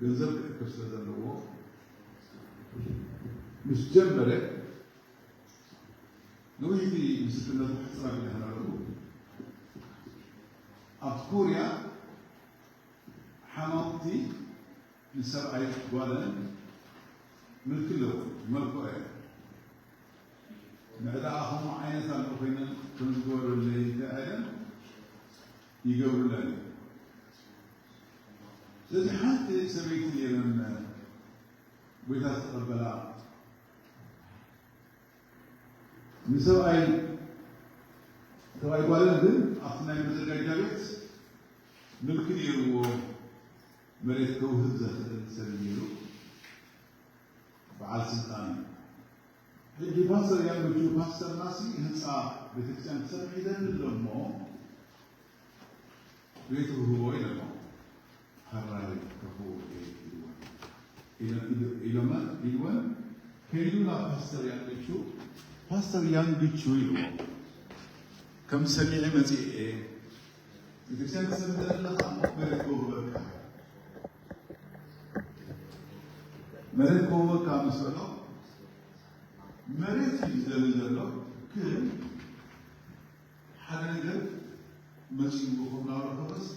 ገንዘብ ክእክብ ስለ ዘለዎ ምስ ጀመረ ነዊሕቲ ምስክርነቱ ሕፅር ኣቢለ ክነግረኩም። ኣብቲ ኮርያ ሓማውቲ ንሰብኣይ ጓለን ምልኪ ኣለዎ፣ ይመልክኦ እየ። ንዕዳኣ ከምኡ ዓይነት ኣሎ ኮይነን ከም ዝገበረለይ እንታይ ኣይለን ይገብሩለን እዮም። ስለዚ ሓንቲ ሰበይቲ ነይረን ጎይታ ዝተቐበላ ንሰብኣይ ሰብኣይ ጓልን ግን ኣብቲ ናይ መዘጋጃ ቤት ምልኪ ነይርዎ መሬት ከውህብ ዘኽእል ሰብ ነይሩ። በዓል ስልጣን እዩ። ሕጂ ፓስተር ያንጎቹ ፓስተር ናሲ ህንፃ ቤተክርስትያን ክሰርሕ ይደሊ ኣሎ እሞ ቤቱ ህቦ ኢለሞ። ሃራሪ ከፍዎ ኢሎመ ኢልወን ከይዱ ናብ ፓስተር ያንግቹ ፓስተር ያንግቹ ኢልዎ ከም ሰሚዐ መፅኤ ቤተክርስትያን ክሰምዕ ዘለካ መሬት ክወህበካ መሬት ክወህበካ ምስ በሎ መሬት እዩ ዝደሊ ዘሎ ግን ሓደ ነገር መፂኡ ኮም ናብራ ከበስ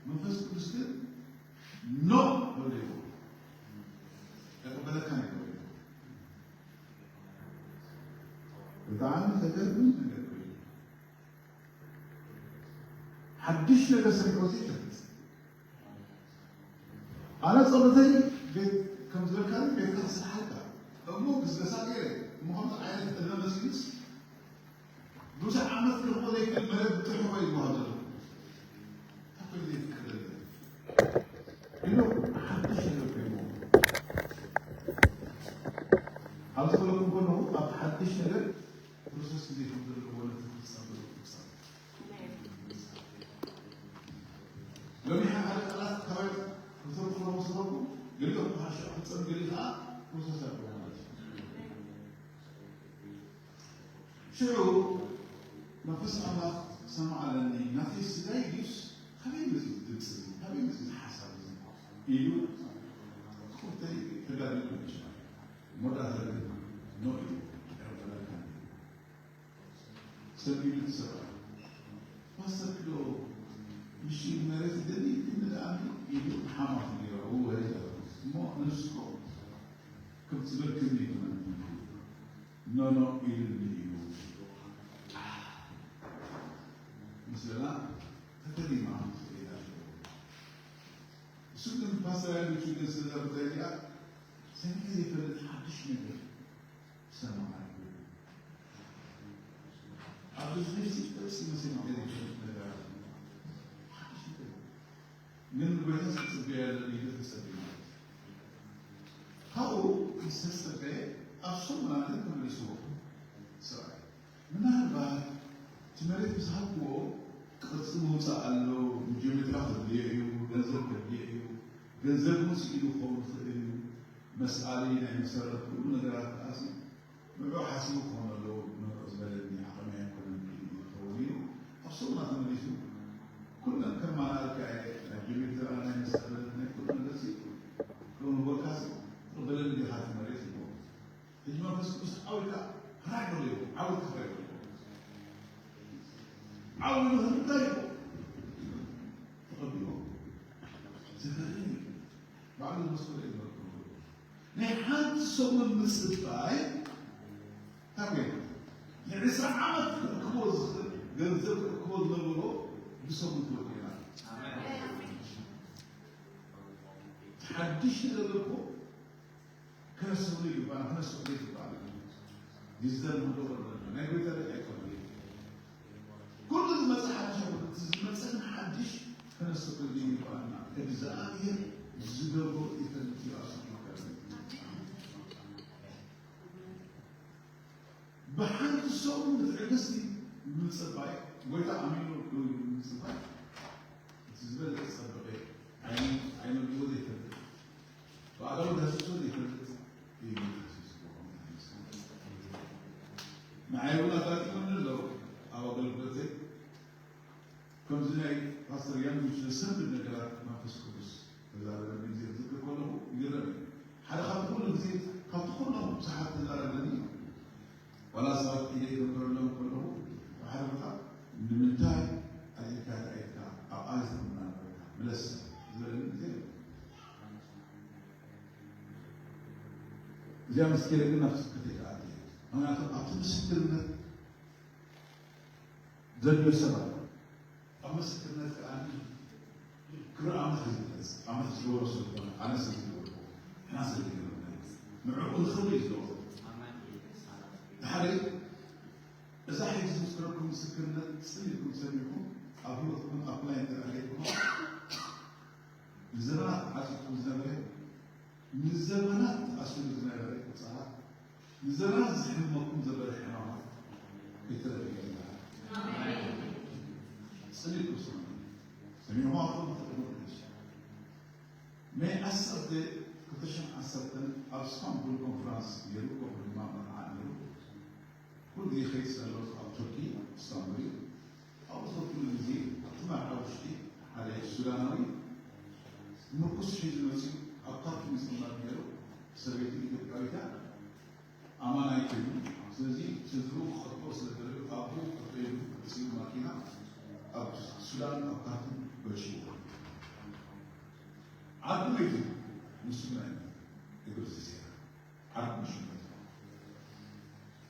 መንፈስ ቅዱስ ግን ኖ በልዎ ተቀበለካ ነገር ብጣዕሚ ተገርም ነገር ኮይኑ ሓድሽ ነገር ሰሚዖ ዘይፈልጥ ኣነ ጸሎተይ ቤት ከም ዝበልካ ቤትካ ክስርሓልካ እሞ ግስገሳ ገይረ እሞ ከምዚ ዓይነት ዕድመ መፂኡስ ብዙሕ ዓመት ክረኽቦ ዘይክእል መሬት ብጥርሑ ወይ ይወሃብ ዘሎ እንታይ ኮይኑ ዘይፍቀደለይ ኢሉ ሓድሽ ነገር ኮይኑ ኣብ ዝበለኩም ከለኹ ኣብቲ ሓድሽ ነገር ፕሮሰስ ግዜ ከም ዘለዎ ነቲ ክፍጸም ዘለዎ ክፍጸም። ሎሚ ሓደ ቃላት ካባይ ክትረኽቡ ከለኹ ስረኹ ገሊኦም ክሓርሽ ክፍጸም ገሊ ከዓ ፕሮሰስ ኣለዎ ማለት እዩ። ሽዑ መንፈስ ኣምላኽ ክሰምዓ ኣለኒ፣ ናተይ ስጋይ ድዩስ ካበይ መጺኡ ድምጺ እዚ? ካበይ መጺኡ እዚ ሓሳብ እዚ? ኢሉ ክኹርተይ ተጋዲሉ ይችላል። መወዳእታ ግን ኖ ኢሉ ኣይቕበለካን እዩ። ሰብ ኢሉ ትሰብኣ። ፓስተር ክዶ ምሽ መሬት ደሊ ክንደኣኒ ኢሉ ሓማት ገይሩ እወ እሞ ንስኮ ከም ዝበልክኒ ይኮነ ኖ ኖ ኢሉኒ እዩ። ምስላ ተተሊማ ትኽእል ኣለዎ። እሱ ግን ፓስተር ያሉ ችግር ስለዛ ጉዳይ እዚኣ ሰሚዐ ዘይፈልጥ ሓድሽ ነገር ይሰማዕ ኣለዎ። ኣብ እዝነይ ጥቕሲ መሲሉ ዘይፈልጥ ነገራት ሓድሽ ነገር ግን ንጎይታ ዝጽበየ ኣለኒ ኢሉ ተጸብዩ ማለት እዩ። ካብኡ ምስ ተጸበየ ኣብ ሰሙናት ተመሊስዎ ሰብኣይ ምናልባት እቲ መሬት ምስ ሃብክዎ ቅርጺ ምውጻእ ኣሎ፣ ጂኦሜትራ ከድልዮ እዩ፣ ገንዘብ ከድልዮ እዩ፣ ገንዘብ እውን ስኢሉ ክኸውን ይኽእል እዩ፣ መስኣሊ ናይ መሰረት ኩሉ ነገራት ከኣ ንዑ ሓሲቡ ክኾን ኣለዎ፣ ንዑ ዝበለኒ ዓቕሚ ኣይኮነን ክብል ይኸውን እዩ። ኣብ ሰሙና ተመሊሱ ኩለን ከማልኣልካ እየ፣ ናይ ጀሚልተራ ናይ መስተበለት ናይ ኩሉ ነገር ሲ ክህበካ ሲ ትቕበለኒ ዲኻ እቲ መሬት ይብሎ። ሕጂ መንፈስ ቅዱስ ዓው ኢልካ ራይ በሎ ይብሎ፣ ዓው ኢልካ ራይ በሎ ይብሎ። ዓው ኢሉ ህርዳ ይብሎ። ተቐቢሎ። ዘገርም እዩ። ባዕሉ ዝመስሎ ይግበር። ናይ ሓንቲ ሰሙን ምጽባይ እንታይ ኮይኑ? ንዕስራ ዓመት ክእክቦ ዝኽእል ገንዘብ ክእክቦ ዝነበሮ ብሰሙን ተወዲእና። ሓድሽ ነገር እኮ ከነስተውዕሎ ይግባና፣ ከነስተውዕሎ ይግባና። ይዝደል ንኽገብሮ ዘለና ናይ ጎይታ ደቂ ኣይኮነን። ኩሉ ዝመጽእ ሓድሽ ኣይኮነን፣ እቲ ዝመጽእ ግን ሓድሽ ከነስተውዕሎ ይግባና። እግዚኣብሔር ዝገብሮ ይፈልጥ እዩ፣ ኣብ ስሙ ይከብር። ብሓንቲ ሰሙን ብትዕግስቲ ምጽባይ፣ ጎይታ ኣሚኑ ደው ኢሉ ምጽባይ፣ እቲ ዝበለጸ ጸበቐ ዓይኑ-፣ ዓይኑ ሪእዎ ዘይፈልጥ፣ ብኣእዳዉ ዳሲስዎ ዘይፈልጥ እዩ መንፈስ ቅዱስ። ንዓይ እውን ኣጋጢሙኒ ኣሎ ኣብ ኣገልግሎተይ። ከምዚ ናይ ፓስተር ያንጉች ዘሰንብድ ነገራት መንፈስ ቅዱስ ተዛረበኒ ግዜ ክዝክር ከለኹ ይግረም እዩ። ሓደ ካብቲ ኩሉ ግዜ፣ ካብቲ ኩሎም ብዙሓት ተዛረበኒ እዩ። ዋላ ሰባት ኢደ ይገብረሎም ከለኹ፣ ኣብ ሓደ ቦታ ንምንታይ ኣዚርካ ተኣይካ ኣብ ኣዚ ትምና ነበርካ? ምለስ ዝበለኒ ግዜ ኣሎ። እዚኣ ምስ ከደ ግን ናብ ስብከተይ ክኣቱ እየ። ምኽንያቱ ኣብቲ ምስክርነት ዘድልዮ ሰብ ኣሎ። ኣብ ምስክርነት ከኣ ክብሪ ኣምላኽ እዩ ዝግለጽ። ኣምላኽ ዝገበሮ ስለ ዝኾነ፣ ኣነ ስለ ዝገበርኩ፣ ንሕና ስለ ዘይገበርና እዩ። ንዕኡ ንኽብሪ እዩ ዝገበሮ። ድሓር እዚ ዝምስክረኩም ምስክርነት ጽን ኢልኩም ሰሚዕኩም፣ ኣብ ህይወትኩም ኣፕላይ እንተ ደኣ ጌርኩሞ፣ ንዘመናት ዓጺኹም ዝነበረ፣ ንዘመናት ተኣሲሩ ዝነበረ ቁጸራ፣ ንዘመናት ዝሕመኩም ዘበለ ሕማማት ከይተረፈ ይገድላ። ጽን ኢልኩም ስምዑ። ሰሚዕኹም ኣኹም ትጠቕሙ። ሜይ ዓሰርተ ክልተ ሽሕን ዓሰርተን ኣብ ስታንቡል ኮንፈረንስ ነይሩ፣ ከምኡ ድማ መርዓ ነይሩ። ኩሉ ግዜ ከይድ ዘሎ ኣብ ቱርኪ፣ እስታንቡል እዩ። ኣብኡ ዝኸድኩሉ ግዜ ኣብቲ መርዓ ውሽጢ ሓደ ሱዳናዊ ምርኩስ ሒዙ መፂኡ ኣብ ፓርኪንግ ዝቕመጥ ነይሩ። ሰበይቱ ኢትዮጵያዊት እያ፣ ኣማናይ ኮይኑ። ስለዚ ስድርኡ ክቐትሎ ስለ ዝደለዩ ኣቦኡ ክቕትሎ ኢሉ መፂኡ ማኪና ኣብ ሱዳን ኣብ ካርቱም በልሽዎ። ዓዱ መይቱ ንሱ ናይ እግር ዜራ ዓዱ ሽመት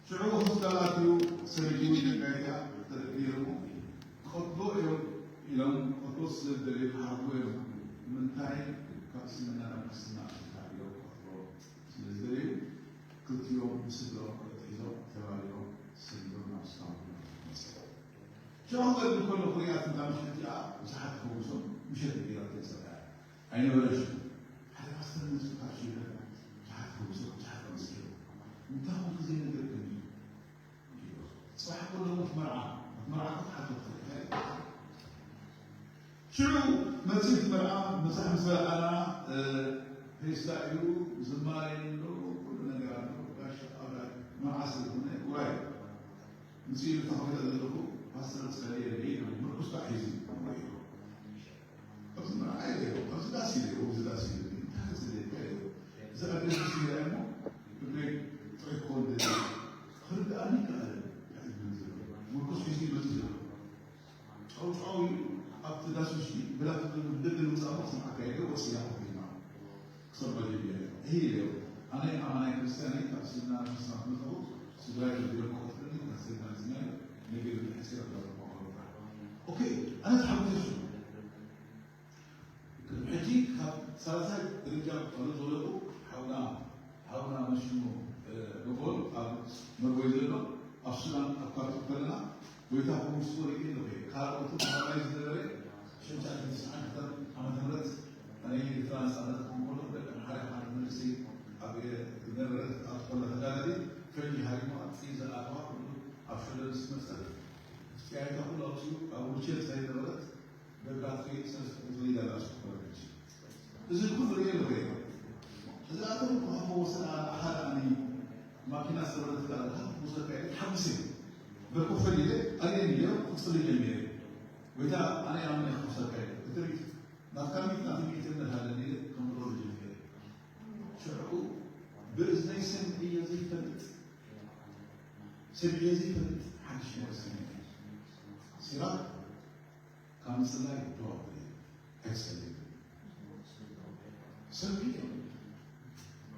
ሽዑ ሆስፒታላት እዩ ሰሪጉ ነጋይታ ተደቢሮም ክቐትሎ እዮም ኢሎም ክቐትሎ ስለ ዝደለዩ ክሃርቡ እዮም። ምንታይ ካብ እስልምና ናብ ክርስትና ኣፍሪካ ኢሎም ክቐትሎ ስለ ዝደለዩ ክልቲኦም ብስድራኦም ክእትሒዞም ተባሪሮም ሰሪጎም ናብ ስታንቡል መፅኦም። ሽዑ ክገድል ከለኹ ሪኣ ትንታ ምሸት እቲኣ ብዙሓት ተፈዊሶም ምሸት ገይራ ተይፀርያ ኣይነበረን ሽዑ ሓደ ፓስተር መፅኡ ካብ ሽረ ብዙሓት ተፈዊሶም ብዙሓት ኣመስኪሮም። መርዓ መርዓ ክትሓቶ ትኽእል ኢኻ። ሽዑ መፅእ እቲ መርዓ ምሳሕ ምስ በልዓና፣ እ፣ ፌስታ እዩ፣ ዝማሬ ኣሎ፣ ኩሉ ነገር ኣሎ። ጋሽ ኣብ መርዓ ስለ ዝኾነ ውራይ ምስ ኢሉ ተኸፊተ ዘለኹ ፓስተር ጸልየ ደይ ምርኩስ ሒዙ ኣብዚ መርዓ ኢለዮ፣ ኣብዚ ዳስ ኢለዮ፣ ኣብዚ ዳስ ኢለዮ፣ እንታይ ክጽልየካ ኢለዮ። እዚ ኣገዳሲ ኢለዮ እሞ፣ እግረይ ጥዑይ ክኸውን ደልየ፣ ክርድኣኒ ይከኣል፣ እንታይ እዩ ዝብል ዘሎ። ምርኩስ ሒዙ ይመጽእ ዘሎ። ጫው ጫው ኢሉ ኣብቲ ዳስ ውሽጢ፣ ብላክ ደገ ንምጻእ እሞ ክሰምዓካ ኢለዮ፣ ወጽያ ኮፍ ኢልና። ክሰምዖ ጀሚረ። ይሄ ኢለዮ፣ ኣነ ኣማናይ ክርስትያን እየ፣ ካብ እስልምና ናብ ክርስትያን ከለኹ፣ ስድራይ ተቢሎም ክቐትሉኒ፣ ካብ ሰይጣን ዝናይ፣ ነገር ተሕሲረ ካብ ኦኬ፣ ኣነ ተሓጒሰ። ሕጂ ካብ ሳልሳይ ደረጃ ክቐርብ ዘለኹ ሓውና፣ ሓውና መሽሙ፣ እ፣ ዶቦል ኣብ መርጎይ ዘሎ፣ ኣብ ሱዳን ኣብ ካርቱም ከለና፣ ጎይታ ክውስኮ ርኢየ ኣለኹ። ካልኦቱ ተባባሪ ዝነበረ፣ ሽዑ ትሽዓተ ዓመተ ምህረት፣ ኣነ ኤርትራ ነጻነት ክኸውን ከሎ፣ ደቂ ኣምሓራ ሓደ መንእሰይ ኣብ ዝነበረ፣ ኣብ ኮላ ተጋዳሊ፣ ፈንጂ ሃሪሙ ኣብ ጥይት ዝኣተዋ፣ ኩሉ ኣብ ሸለል ምስ መጸ፣ ጥያይታ ኩሉ ኣውጺኡ፣ ኣብ ዊልቸር ስለ ዝነበረት፣ በብራት ከይድ ሰለስተ ቁጽሪ ኢላ ላስ ኮረጅ። እዚ ኩሉ ርኤ ኣለኹ። እዚ ኣቶም ክሃቦ ስለ ሓደ ኣነ ማኪና ዝተበለት ጋር ክወሰድካ ኢለ ተሓጉሰ። በኮ ፈሊለ ኣርእየኒ ኢለ ክጽሊ ጀሚረ። ጎይታ ኣነ ኣምነ ክወሰድካ ኢለ። ብትርኢት ናትካ ሚት ናቲ ሚት እምነት ኣለኒ ኢለ ከምሮ ጀሚረ። ሽዑ ብእዝነይ ሰሚዐዮ ዘይፈልጥ፣ ሰሚዐዮ ዘይፈልጥ ሓድሽ ነገር ሰሚዐ። ሲራክ ካብ ምጽላይ ደው ኣብል። ኣይትጸልይ። ሰሚዐ።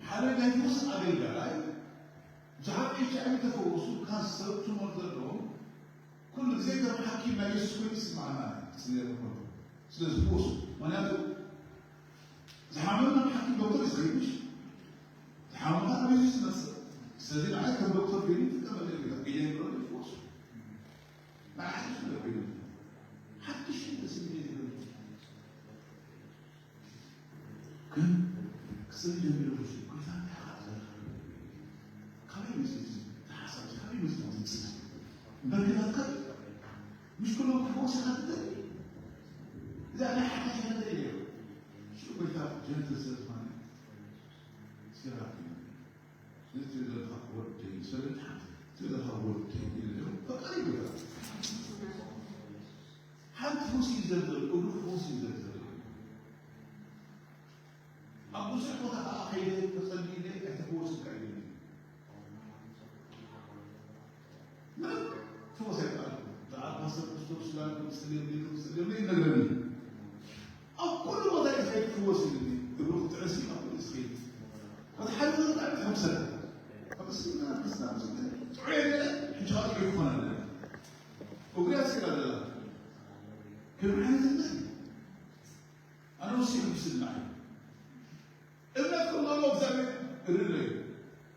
ሓደ ናይ ፈውሲ ኣገልጋላይ ብዛዕባ ኤች ኣይ ቪ ተፈወሱ፣ ካንሰር፣ ቱሞር ዘለዎም፣ ኩሉ ግዜ ከም ሓኪም ናይ የሱስ ኮይኑ ይስምዓና እዩ። ክጽልየሉ ከሎ ስለ ዝፈወሱ። ምኽንያቱ ዝሓመመ ናብ ሓኪም ዶክተር እዩ ዝኸይድ፣ ምሽ? ዝሓመመ ናብ የሱስ ይመጽእ። ስለዚ ንዓይ ከም ዶክተር ኮይኑ ይጥቀመሉ እዩ። ኢደ ይብሎ ይፈወሱ። ንዓይ ሓድሽ ነገር ኮይኑ። ሓድሽ ነገር ስለ ዝብሎ። ግን ክጽሊ ጀሚሩ፣ "እሺ፣ ጎይታ እንታይ ሓሳብ ዘለካ? ካበይ መጺኡ እዚ ሓሳብ እዚ? ካበይ መጺኡ እዚ ጽድቂ? እምበር ግናትካ ምሽ ኩሎም ክፈውስ ኢኻ ትደሊ? እዚኣ ናይ ሓድሽ ነገር እያ." እሺ፣ ጎይታ ጀንትል ስለ ዝኾነ፣ ሲራክ እዩ። እዚ ትሪኦ ዘለኻ ወደይ፣ ሰበይቲ ሓንቲ ትሪኦ ዘለኻ ወደይ ኢሉ፣ በቃ ይብላ። ሓንቲ ፈውሲ እዩ ዘርዘር፣ እግሩ ፈውሲ እዩ ዘርዘር። ኣብ ብዙሕ ቦታ ከዓ ከይደ ተጸልዩለ ኣይተፈወስካ እዩ። ምንም ፈወስ ኣይከኣልኩ። ብዛዕባ ፓስተር ክርስቶስ ሱዳን ክጽልየሉ፣ ክጽልየሉ ይነግረኒ። ኣብ ኩሉ ቦታ እዩ ዝኸይድ ክፍወስ ኢሉኒ። እግሩ ክጥዕስ እዩ ኣብ ኩሉ ዝኸይድ። በቲ ሓደ ብጣዕሚ ተሐጉሰ። ኣብ እስልምና ክርስትያን ጥዑይ ኣይኮነን፣ ሕጂ ከዓ ጥዑይ ክኾን ኣለና። እግሩ ኣስኢራ ዘላ። ከም ዓይነት እምነት እዩ። ኣነ ወሲኑ ምስልና እዩ። እምነት ከም ዘለዎ እግዚኣብሔር ርድእ እዩ።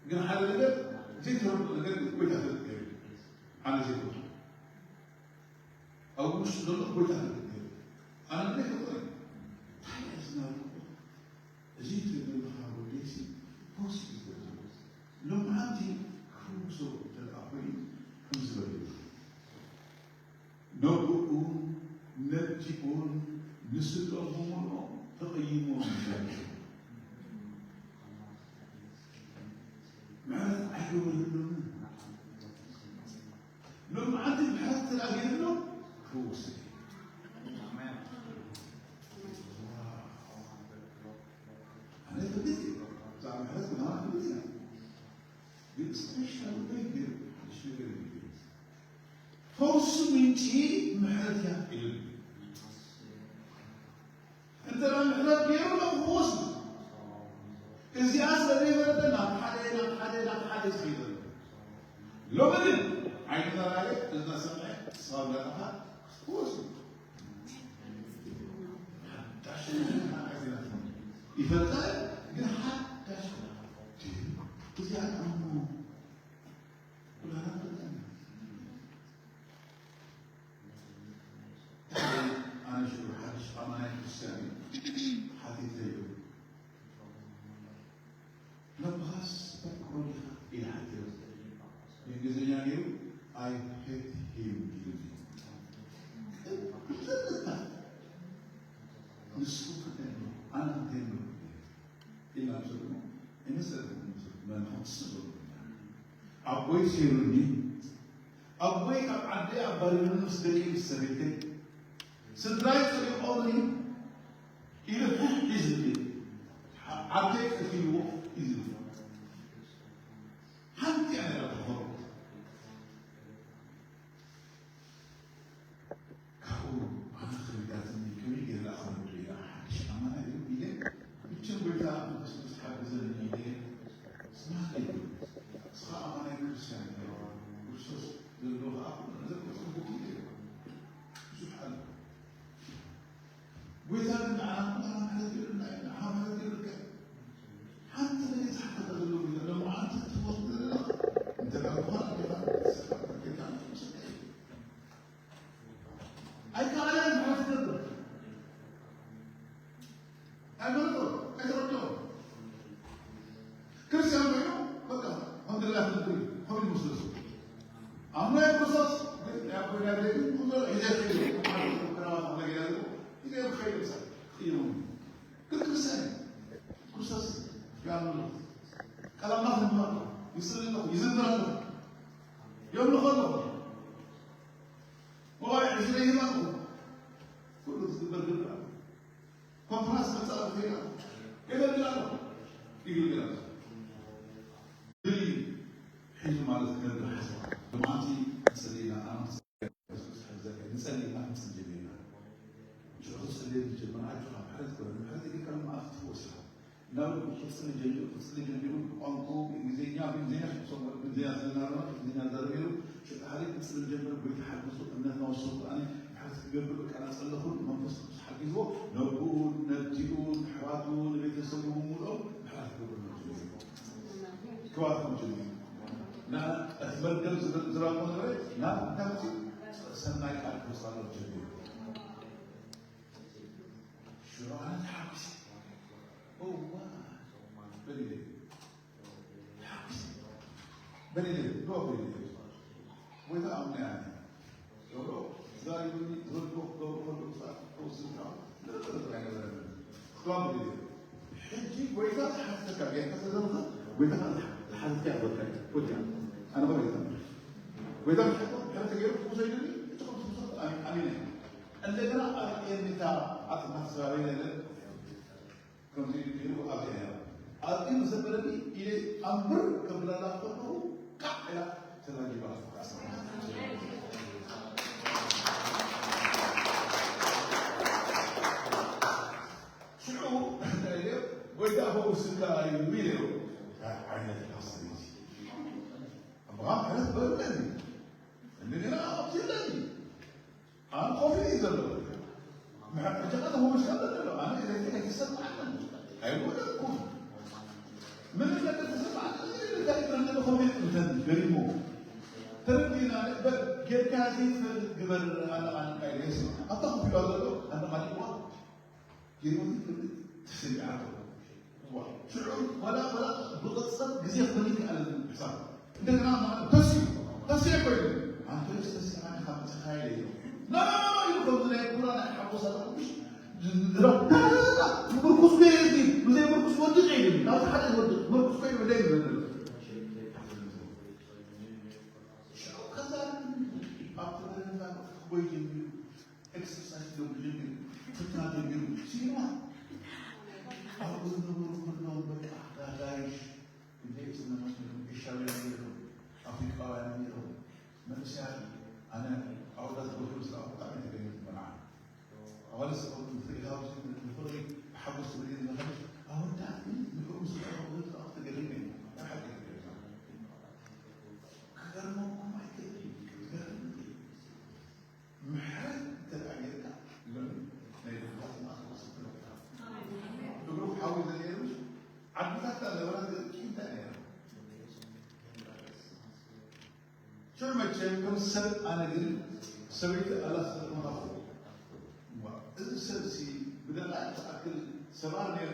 ግን ሓደ ነገር ዘይተረድኦ ነገር ግን ጎይታ ፍልጥ ገይሩ። ኣነ ዘይፈልጦ። ኣብ ውሽጡ ዘሎ ጎይታ ፍልጥ ገይሩ። ኣነ ዘይፈልጦ እዩ። እንታይ እዩ ዝናብሮ? እዚ ትብል ዘለኻ ወደይሲ ፈውሲ እዩ ዝደሊ። ሎማዓንቲ ክፍውሶ እንተ ደኣ ኮይኑ ከምዚ በሉ። ነብኡን ነዲኡን ንስድሮም ብምልኦም ተቐይሞም ይሸሹ። ምሕረት ኣይገበረሎምን። ሎማዓንቲ ምሕረት ተላጊርሎም ክውስድ እዩ። ኣነ ይፈልጥ እየ። ብዛዕባ ምሕረት ምናምን ይፈልጥ እየ። ግን ስፔሻል ወይ ግን ሓድሽ ነገር እዩ። ፈውሲ ምንጪ ምሕረት እያ ኢሉኒ። እንተ ደኣ ምሕረት ገይሩ፣ ሎም ክወስዱ። እዚኣ ስለ ዘይፈለጠ ናብ ሓደ፣ ናብ ሓደ፣ ናብ ሓደ ዝኸይድ ዘሎ። ሎሚ ግን ዓይንና ራእየ፣ እዝና ሰምዐ፣ ክሳብ ላዕሊ ክትወስዱ። ሓዳሽ ነገር ሓዳሽ ዜና ይፈልጣል፣ ግን ሓዳሽ እዚኣ ኣሞ ኩላና ንፈልጣ ኢና። ኣነ ሽዑ ሓድሽ ኣማናይ ክርስትያን እዩ። ሓቲተዮ። ነብኻስ ተፍቅሮ ዲኻ? ኢለ ሓቲተዮ። ብእንግሊዝኛ ነይሩ፣ I hate him ይብል። ንሱ ክደን ኣነ ክደን ኢላ ዘሎ እኔ ሰለኹም መንፈስ ዘሎ ኣቦይ ሲሩኒ ኣቦይ ካብ ዓዲ ኣባሪሩኒ ምስ ደቂ ምስ ሰበይተይ ስድራይ ፀሊቖምኒ ኢለ ፉሕ እዩ ዝብል ዓርከይ ቀቲልዎ እዩ ዝብል ሓንቲ እያ ነይራ ተኸሩ ካብኡ ኣነ ከቢዳትኒ ከመይ ገይረ ኣኽብር ኢላ ሓድሽ ኣማና እዩ ኢለ ብችን ጎይታ መንፈስ ቅዱስ ሓግዘኒ ኢለ ስማዕ እዩ እስኻ ኣማናይ ክርስቲያን እዩ ክርስቶስ ዘለዎ ከዓ ኩሉ ነገር ክፅቡቅ እዩ ብዙሕ ኣሎ ጎይታ ግን ንዓና ንዓና ማለት ይብልና እዩ ንዓና ማለት ይብልካ ሓንቲ ነገር ዝሓተተ ዘሎ ጎይታ ሎማዓንቲ ትወስድ ዘለኻ እንተ ደኣ ዝኾነ ጌታ ጌታ ኣይከኣለን ማለት ነበር ኣይመረጦ ኣይተረድኦ ክርስቲያን ኮይኑ በቃ ከምድላ ፍልፍል ከምድ ምስልሱ ኣምና ክርስቶስ ሒዘ ኸይዱ ክርስቲያን ግን ክርስቲያን ክርስቶስ ያምኑ ቀላማት ንማር ይስል ኣለኹ ይዝምር ኣለኹ የምልኾ ኣለኹ መዋይ ዕሽረ ይህብ ኣለኹ ኩሉ ዝግበር ግብር ኣለኹ ኮንፈረንስ መጻኢ ኸይዳ የገልግል ኣለኹ ይግልግል ኣለኹ ሒዙ ማለት ክነብር ሓስባ ሎማዓንቲ ንጸሊ ኢና ኣና ንጸሊ ኢና ክንጽል ጀሚርና ሽዑ ክጽሊ ዝጀመር ኣጆኻ ምሕረት ግበር ምሕረት ኢልካ ሎማዓንቲ ትፈወስ ኢኻ እናበሉ ክጽሊ ጀሚሩ ክጽሊ ጀሚሩ ብቋንቋኡ ብእንግሊዝኛ ብእንግሊዝኛ ሽሶም ብእንግሊዝኛ ዝናረና ብእንግሊዝኛ ዘረብ ነይሩ ሽዑ ሓደ ክጽሊ ጀመረ ጎይታ ሓግዙ እምነትና ወሰኹ ኣነ ምሕረት ክገብር በቃ እናጸለኹ መንፈስ ሓጊዝዎ ነቦኡ ነዲኡ ንኣሕዋቱ ንቤተሰቡ ብምሉኦም ምሕረት ክገብር ጀሚሩ ክባርኮም ጀሚሩ እቲ መርገም ዝረሞ ነበረ ናብ ናብቲ ሰናይ ቃል ክወስዳሎም ጀሚሩ ሽዑ ኣነ ተሓጒሰ እዋ በሊለ ተሓጒሰ በሊለ ዶ በሊለ ጎይታ ኣምና ያለ ገብሮ ዛሬ ዛሬ ክገብሩ ከለዉ ክወስድ ካብ ንጥርጥር ኣይነበረን። ክዋብ ሕጂ ጎይታ ዝሓተካ ጌርካ ተዘርካ ጎይታ ዝሓተካ ያበካ ጎይታ ኣነ ጎይታ ጎይታ ዝሓተካ ሕረ ተገይሩ ክውሰድኒ እቲ ከምስሶ ኣሚነ እንደገና ኣብ ኤርሚታ ኣጥማት ስራቤ ነገር ከምዚ ኢሉ ኣብዚኣ ነይራ። ኣዚዩ ዘበለኒ ኢለ ኣንብር ከብላላ ከለኹ ቃዕ ኢላ ተላጊባ ሽዑ እንታይ ኢለ ጎይታ ፈውስካ እዩ ኢለዮ። እንታይ ዓይነት ፓስተር እዩ እዚ? ኣቦኻ ማለት በሉለኒ እንደገና ኣብዚለኒ ኣነ ኮፍ ኢለ እዩ ዘሎ። ሕጂ ከ ተፈዊስካ ኣሎ ዘሎ ኣነ ኢለኒ ኣይተሰምዓንን ኣይወደቅኩን። ምንም ነገር ተሰምዓንን እንታይ ይግበር ዘሎ ኮሜንት እንተን ገሪሞ ተረዲና በል ጌርካ ዘይትፈልጥ ግበር ኣለቓልቃ ኢለስ ኣብታ ኮፍ ኢላ ዘሎ ኣለቓልዋ ጌርሞ ዘይትፈልጥ ተሰሚዓቶ ሽዑ ወላ ወላ ብቕጽበት ግዜ ክፈልጥ ይኣለን ሕሳብ እንደገና ማለት ተስዩ ተስየ ኮይኑ ኣንተ ልጅ ተስኻ ኢኻ መጽኻ ኢለ ኢሉ ና ኢሉ ከምዚ ናይ ኩራ ናይ ሓጎስ ኣለኩሽ ምርኩስ ገይርዚ ብዘይ ምርኩስ ወድቕ ኢሉ ናብቲ ሓደ ወድቕ ምርኩስ ኮይኑ ደይ ይበል ሽዑ ከዛ ኣብቲ በረንዳ ክጎይ ጀሚሩ ኤክሰርሳይዝ ጀምሩ ጀሚሩ ፍትና ጀሚሩ ሲኒማ ኣብኡ ዝነበሩ ኩሎም በቃ ኣጋጋይሽ እንደ ስነማሽ ኤሻውያን ነይሮም ኣፍሪቃውያን ነይሮም መንእሰያት ኣነ ኣወዳት ዝገብሩ ስራ ብጣዕሚ ተገኘት መርዓ ኣዋልድ ስራውቲ ንፍቕሪ ብሓጎስ ትብል ዝነበረች ኣወዳት ግን ንዕኡ ምስ ረኣኹ ተገሪመ እየ ናይ ሓቂ ክገርመኩም ኣይክእል እዩ ክገርም እዩ ምሕረት እንተደኣ ጌርካ ሎሚ ናይ ልባትና ክወስድ እግሩ ክሓዊ ዘነይሩ ዓድታትና ነበራ ዘጥቂ እንታይ ነይራ ሽዑ መቸም ከም ሰብ ኣነ ግን ሰበይቲ ኣላ ስለማኹ እዚ ሰብሲ ብደቃ ትኣክል ሰብኣ ነይረ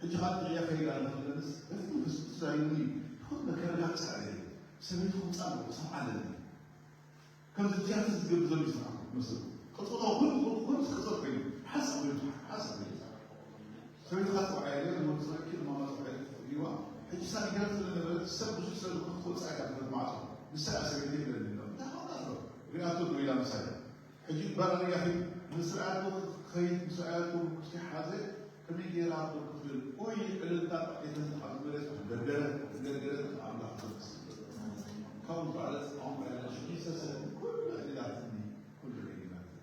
ሕጂ ካብ ጥዕያ ከይዳ ኣለኹ ለንስ በፍጹም ፍስፍስ ራይኒ ይኹን መከረጋግጽ ኣለ ሰበይቲ ክውጻእ ኣለዎ ክሰምዓ ኣለኒ ከምዚ ጃዝ ዝገብር ዘሎ ይስማዕ መስሉ። ቅጽሎ ኩሉ ኩሉ ኩሉ ቅጽል ኮይኑ ሓሳብ ኮይኑ ሓሳብ ኮይኑ። ሰበይትኻ ጽውዓያ ገለ ንወዲ ጽውዕኪ ንማማ ጽውዕያ ሕጂ ሳኒ ገለ ስለ ነበረት ሰብ ብዙሕ ስለ ዝኾነ ክትወጽእ ኣይከኣልትን ማዕጾ። ንሳ እያ ሰበይተይ ይብለኒ ኣሎ። እንታይ ኾና ኣሎ? ሪኣቶ ዶ ኢላ ምሳይ። ሕጂ ባል ኣበይ ኣኺ? ምስ ርኣያቶ ክትኸይድ፣ ምስ ርኣያቶ ምርኩስ ከይሓዘ ከመይ ገይራ ክትብል? ኡይ ዕልልታ ጣዕዒተን ዝሓዙ መሬት ተንገርገረ፣ ተንገርገረ፣ ኣምላኽ ዘመስግን። ካብኡ በዓለ ጻውም በዓለ ሽዱሽተ ሰነ ኩሉ ዕልላትኒ፣ ኩሉ ዕልላትኒ።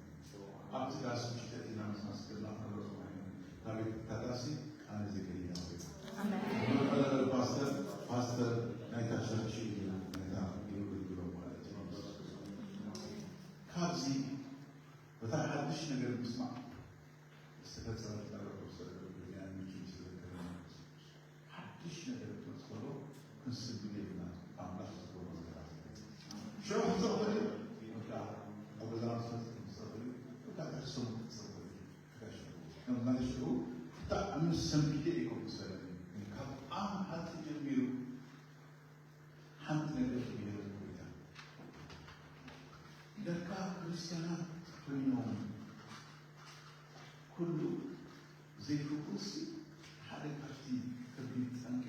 ኣብቲ ዳስ ውሽጢ ኣቲና ምስ መስገድና ክነብረኩም ኣይንብል። ናበይ እታ ዳሲ ኣነ ዘገሊላ ወይ። ኣሜን። ፓስተር፣ ፓስተር ናይታ ቸርች እዩ፣ ናይታ የገልግሎ ማለት እዩ። ካብዚ በታ ሓድሽ ነገር ምስማዕ ዝተፈጸመ ተረፈ ዝተረፈ ምቹ ዝተዘከረ ሓድሽ ነገር ክትመጽእ ከሎ ክንስግድ የብልና። ኣምላኽ ዝገብሮ ነገራት ሽዑ ክዘኽር እዩ። ወዳ ኣብ ገዛ መሰረት ክዘኽር እዩ። ወዳ ከሰሙ ክዘኽር እዩ። ከሽዑ ከም ናይ ሽዑ ብጣዕሚ ሰንቢደ እዩ ከምኡ ዝሰለኒ። ካብ ኣነ ሓንቲ ጀሚሩ ሓንቲ ነገር ትምህር ጎይታ። ደካ ክርስትያናት ኮይኖም ኩሉ ዘይፍቁርሲ ሓደ ካብቲ ከቢድ ጠንቂ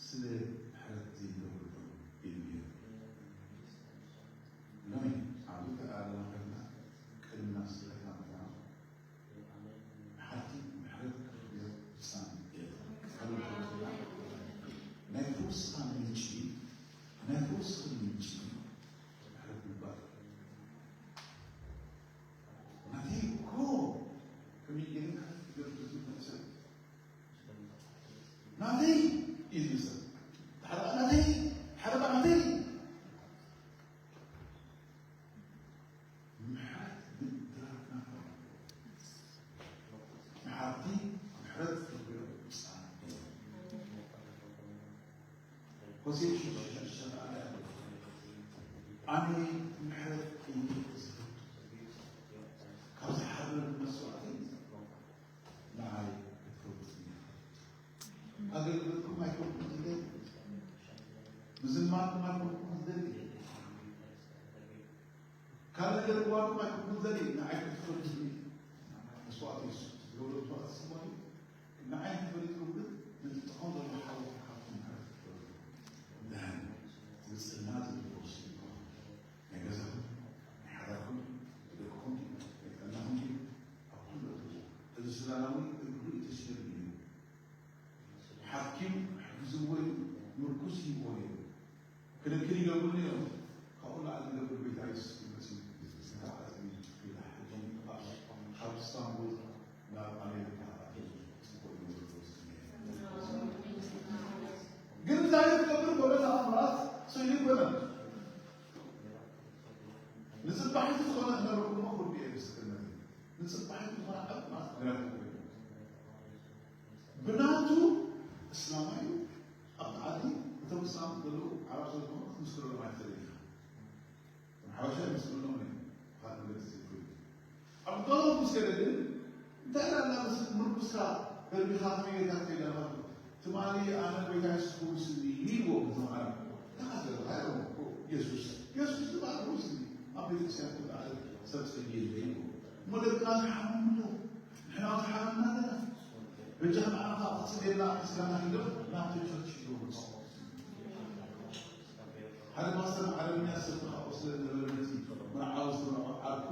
ስለ ምሕረት ዘይገብርሎም እዩ ነይሩ። ሎሚ ኣብዚ ተቃለና ኮይና ቅድምና ስለ ካምታ ሓቲ ምሕረት ክረክብ ብጻን ናይ ፈውስኻ ምንጪ ናይ ፈውስኻ ምንጪ ምሕረት ምባል ናተይ እኮ ከመይ ገይረ ምሕረት ክገብር ዝብል ሰብ ናተይ እዩ ዝብል ሰብ ሓደ ናተይ ሓደ ናተይ ምሕረት ምድራፍና መሓርቲ ምሕረት ትርጉም ብፃ ሆሴዕ ሽዱሽተ ሽዱሽተ ኣነ ምሕረት እዩ ዝፈቱ ካብ ዝሓደረ መስዋእቲ ንዓይ ክትፈቱ እያ ኣገልግሎትኩም ኣይኮንኩም ዝደሊ ምዝማርኩም ኣይኮንኩም ዝደሊ ካልእ ነገር እዋንኩም ኣይኮንኩም ዝደሊ ንዓይ ክትፈቱ መስዋእቲ እዩ ዝገብሮ መስዋእቲ ስሞኒ ንዓይ ተፈሊጥኩም ግን ነቲ ጥቕም ዘሎ ሓወት ሓፍኩም ሕረት ክትፈቱ ደሃን ዝፅና ዝግበር ስልኩም ናይ ገዛኹም ናይ ሓዳርኩም ደቅኹም ናይ ጥዕናኹም ኣብ ኩሉ እትብሉ እዚ ሱዳናዊ እግሩ እዩ ተሰይሩ ነይሩ ሓኪም ሕግዝዎ እዩ ምርኩስ ሂቦ ነይሩ ክልክል ይገብሩ ነይሮም ካብኡ ላዕሊ ዝገብር ቤት ኣይስ ይመፅእ ካብ እስታንቡል ናብ ኣሜሪካ ግንዛቤ ክገብር ጎበዝ ኣምራት ስእሊ ይኮነ ንፅባሒቱ ዝኾነ ክነረኩሞ ኩሉ እየ ምስክርነት ንፅባሒቱ ዝኾነ ዓብማት ግራቱ ኮይኑ ብናቱ እስላማዩ ኣብቲ ዓዲ እቶም እስላም ዘለዉ ዓረብ ስለዝኾኑ ክትምስክረሎም ኣይትኽእል ኢኻ ሓበሻ ይመስለሎም እዩ። ካብ መግለጺ ዘይኮይኑ። ኣብ ዶሮ ምስ ገለ ግን እንታይ ዳና ምስ ምርኩስካ ደርቢኻ ከመይ ጌርካ ትኸይድ ኣለኻ? ትማሊ ኣነ ጎይታ የሱስ ክውስኒ ኢልዎም እቶም ዓረብ። እንታይ ዘለካ ኢሎም እኮ የሱስ የሱስ ዝበሃል ክውስኒ ኣብ ቤተክርስትያን ክበሃል ሰብ ጸጊ የለ ኢልዎም። እሞ ደቅና ዝሓመሙ ኣለዉ። ንሕና ዝሓመምና ኣለና። በጃኻ ንዓኻ ክትጽልየና እስካና ኢሎም ናብቲ ቸርች ኢሎም መጹ። ሓደ ፓስተር ዓረብኛ ዝሰብኽ ኣብኡ ስለ ዝነበረ ነቲ መርዓዊ ዝተመርዖ ዓርኩ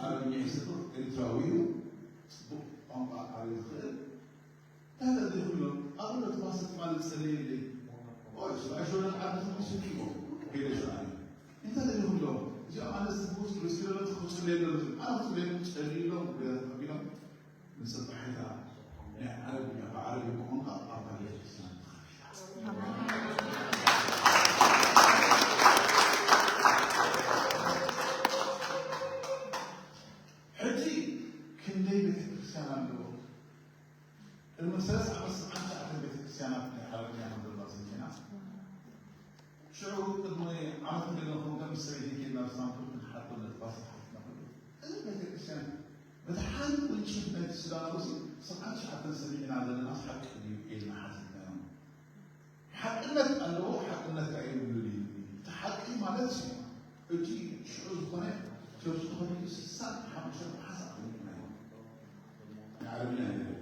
ዓረብኛ ይሰብኽ ኤርትራዊ እዩ ጽቡቕ ቋንቋ ዓረቢ ዝኽእል እንታይ ተደሊኹም ኢሎም ኣብኡ ነቲ ፓስተር ትማሊ ዝጸለየለይ ኦይ ስብኣይ ሸወደን ዓዲ ተመሲሉ ኢሎም ገለ ሸኣኒ እንታይ ተደሊኹም ኢሎም እዚኦም ኣነ ዝትብስ ሪስኪሎመት ክጽለየሎም ኣነ ክጽለየሎም ጸልዩሎም ገለ ተቐቢሎም ንጽባሒታ ናይ ዓረብኛ ብዓረቢ ቋንቋ ኣብ ቤተክርስትያን ተኸፊታ። ሕጂ ክንደይ ቤተክርስትያን ኣለዎ? ቅድሚ ሰለስተ ዓመት ሰብዓን ትሽዓተን ቤተክርስትያናት ናይ ዓረብኛ ከም ዘለዋ ሰሚዕና። ሽዑ ቅድሚ ዓመት ገለ ንኸውን ከም ሰበይቲ ኬድና ብሳንኩል ክንሓቶ ነቲ ፓስተር ሓቲትና ከሎ እዚ ቤተክርስትያን በቲ ሓንቲ ውንጭፍ ናይቲ ሱዳናዊ ሲ ሰብዓን ትሽዓተን ሰሚዕና ዘለናስ ሓቂ ድዩ ኢልና ሓቲትናዮም። ሓቅነት ኣለዎ ሓቅነት ከኣ የብሉን እዩ እቲ ሓቂ ማለት እዩ። እቲ ሽዑ ዝኾነ ሓሳብ ናይ ዓረብኛ ይበል።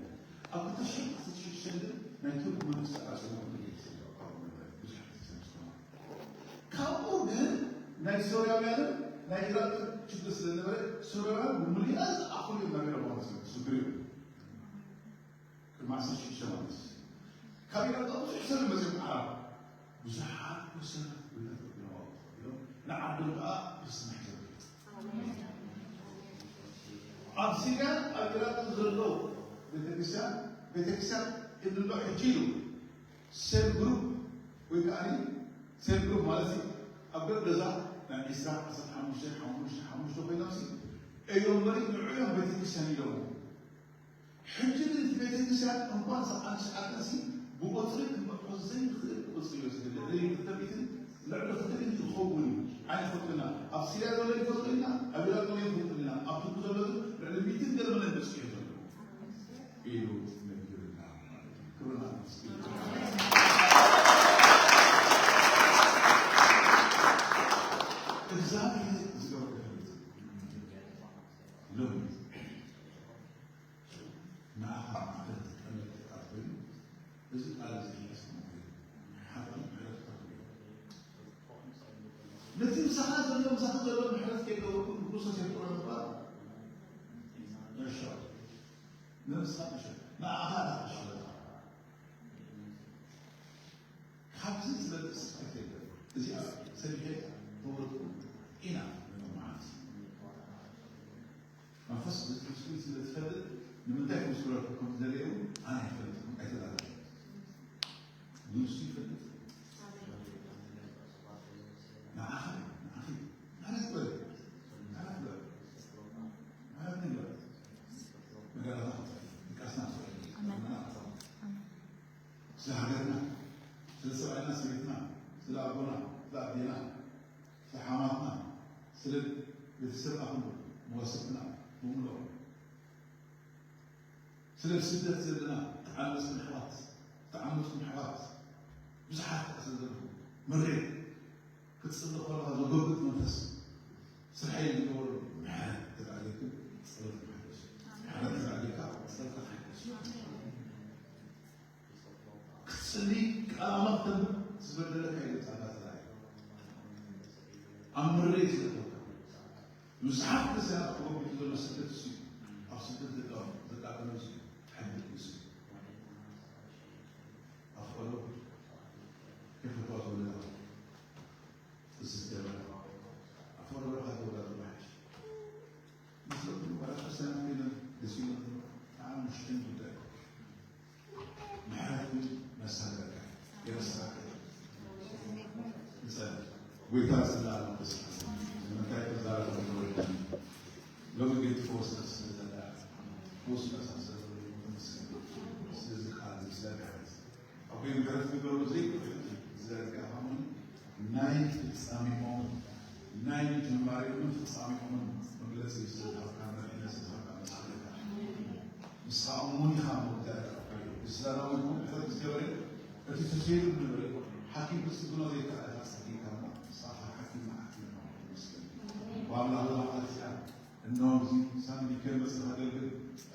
ኣብ ክልተ ሽሕን ዓሰርተ ሽዱሽተን ግን ናይ ቱርክ መንግስቲ ኣጽንዖ ክህብ ይኽእል እዩ። ብዙሕ ሰብ ዝሰምዖ። ካብኡ ግን ናይ ሶርያውያንን ናይ ኢራቅን ችግር ስለ ነበረ፣ ሶርያውያን ብሙሉኣ ዝኣኽሉ እዮም ናብ ኢራቅ ዝሰግሩ። ቅድሚ ዓሰርተ ሽዱሽተ ማለት እዩ። ካብ ኢራቅ ብዙሕ ሰብ መፅኦም ዓረብ፣ ብዙሓት መሰላት ወይታት ኢሎም ንዓዶም ከዓ ክርስትና ሒዞም። ኣብ ሲርያን ኣብ ኢራቅን ዘሎ ቤተክርስትያን፣ ቤተክርስትያን እንብሎ ሕጂ ኢሉ ሴል ግሩፕ ወይ ከዓ ሴል ግሩፕ ማለት እዩ። ኣብ ገለ ገዛ ናይ ዒስራ፣ ዓሰርተ ሓሙሽተ፣ ሓሙሽተ፣ ሓሙሽተ ኮይኖም ሲ እዮም እምበሪ ንዑ እዮም ቤተክርስትያን ኢሎም። ሕጂ ግን እቲ ቤተክርስትያን እንኳን ሰዓት ሸዓተ ሲ ብቁፅሪ ክምርሖ ዘይኽእል ቁፅሪ እዩ ዝግለጽ። ልዕሊ ክልተ ሚእትን ልዕሊ ክልተ ሚእትን ይኸውን እዩ። ኣይንፈልጥን ኢና። ኣብ ሲርያ ዘሎ ይፈልጡ ኢና፣ ኣብ ኢራቅ ዘሎ ይፈልጡ ኢና፣ ኣብ ቱርኪ ዘሎ ግን ልዕሊ ሚእትን ገለ ሚልዮን በፂሑ እዩ ዘሎ ኢሉ ነጊሩና ማለት እዩ። ክብሪ ንኣምላኽ። እግዚኣብሔር ዝገብሮ ይፈልጥ። ሎሚ ንዓኻ ማዕረ ዝጠመተ ቃል ኮይኑ፣ እዚ ቃል እዚ ሒዝኩም ኮይኑ፣ ሓቂ ምሕረት ተኽብሩ። ነቲ ምሳኻ ዘሎ፣ ምሳኻ ዘሎ ምሕረት ከይገበርኩም ንክርስቶስ የፍቅሮ ምባል እሾ። ነብስኻ እሾ። ንዓኻ ኢኻ እሾ። ካብዚ ዝበልጽ ስብከት የለን። እዚኣ ሰሚዐ ተወልኩ ኢና ንመዓልቲ። መንፈስ ቅዱስ ስለ ትፈልጥ ንምንታይ ክምስክረልኩም ከም ዝደለየ እውን ኣነ ኣይፈልጥን፣ ኣይተዛረብን። ንሱ ይፈልጥ። ንዓኻ፣ ንዓኺ፣ ንዓና ትበል፣ ንዓና ትበል። ንዓና ትበል። መጋረጃ ድቃስና ትበል። ኣሜን። ንዓና ትበል። ኣሜን። ስለ ሃገርና፣ ስለ ሰብኣይና ሰበይትና፣ ስለ ኣቦና፣ ስለ ኣዴና፣ ስለ ሓማትና፣ ስለ ቤተሰብ ኣኹም መወሰትና ብምልኦም፣ ስለ ስደት ዘለና ተዓመፅኩም ኣሕዋት፣ ተዓመፅኩም ኣሕዋት ብዙሓት ስለ ዘለኹም ምሬት ክትጽሊ ከለኻ ዘጎብጥ መንፈስ ስርሐይ ዝገበሩ ምሕረት ተጋጌኩም ጸሎት ሓደሱ። ምሕረት ተጋጌካ ጸሎት ሓደሱ። ክትጽሊ ቃል ኣምላኽ ተንብብ ዝበደለካ እዩ ጻጋ ጥራይ። ኣብ ምሬት ስለተውካ ብዙሓት ክርስትያናት ተጎቢጡ ዘሎ ስደት እሱ እዩ። ኣብ ስደት ዘጋ-፣ ዘጋጠመ እሱ እዩ። ትሕብጥ እሱ እዩ። ኣፍቀዶ ከይፈትዋ ዝወለዳ እዚ ዝገበረ ኣፈር ወረኻ ዝወዳ ዝባሕሽ ምስለኩም ባላ ክርስቲያን ኮይነ ደሲሎ ብጣዕሚ ውሽጥን ጉዳይ ምሕረት ግን መሳለካ የረስራካ ንጸል ጎይታ ጽላ መቅደስ ንምንታይ ተዛረበ ዝወዳ ሎሚ ግን ትፈወስ ስለ ዘላ ፈውስ መሳሰሉ ተመስገን ስለዚ ቃል ስለ ምሕረት ኣቦይ ምሕረት ክገብሩ ዘይክእል ዝዘርግሐ ናይ ፍጻሜኦምን ናይ ጅማሬኦምን ፍጻሜኦምን መግለጺ ዝተሃብካ መሪሕነት ዝተሃብካ መስለካ ንስኻ እሙን ኢኻ መወዳእታ ኣቦይ እዚ ዳናዊ ምሕረት ዝገበረ እቲ ተሰይሩ ዝነበረ ሓኪም ክጽግኖ ዘይከኣለ ጸጊካ እሞ ንስኻ ሓኪም ንሓኪም መስገን ዋላ ኣላ ማለት እያ እነሆ እዚ ሳንዲከ መጽእ ከገልግል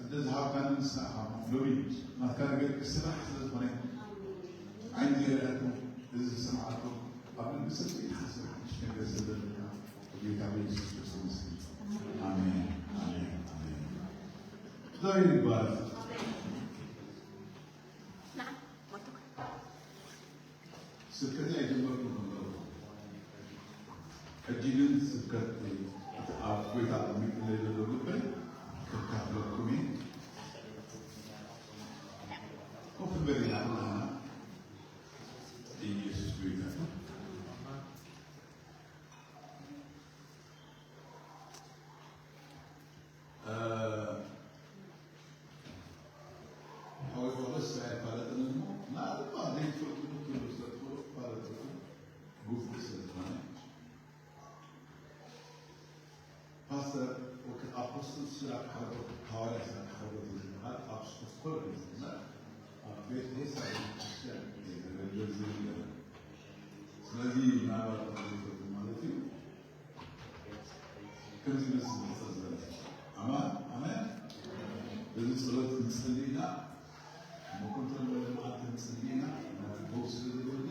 ዕድል ዝሃብካኒ ንስኻ ኢኻ። ሎሚ ናትካ ነገር ክስራሕ ስለ ዝኾነ ዓይኒ ዘይረኣየኩም እዚ ዝሰማዓኩም ኣብ ልቢ ጽድቂ ሓሳብ ሓድሽ ነገር ስለ ዘለካ ብጌታ ብኢየሱስ ክርስቶስ ኣሜን። ኣሜን። ኣሜን። ኣሜን። እግዚኣብሔር ይባረክ። ስብከተይ ኣይጀመርኩን ከለኹ ሕጂ ግን ስብከት ኣብ ጎይታ ኣቐሚጥለይ ዘሎ ጉዳይ ከካፍለኩም እየ። ኮፍ ንበል ኢና ኩላህና። ኢየሱስ ጎይታ እዩ። ሓወይ ጳውሎስ ስራሕ ኣይፋለጥን እሞ ንኣልባ ዘይትፈልጥሉ ኩሉ ዝፈልጥሉ ፋለጥኩም ግቡእ ስለ ዝኾነ ፓስተር ወክ ኣፖስትል ስራሕ ሓረጎት ሃዋርያ ስራሕ ሓረጎት ዝበሃል ኣብ ስኮትኮል ዝነበረ ኣብ ቤት ሄሳ ቤተክርስትያን የገልግል ዝነበረ ስለዚ ምናልባት ዘይፈልጡ ማለት እዩ ከምዚ መስል ዝበለ ኣማ ጸሎት ክንጸሊ ኢና። እሞ ከምቶም መዓልቲ ክንጸሊ ኢና። ነቲ ፈውሲ ዝገብር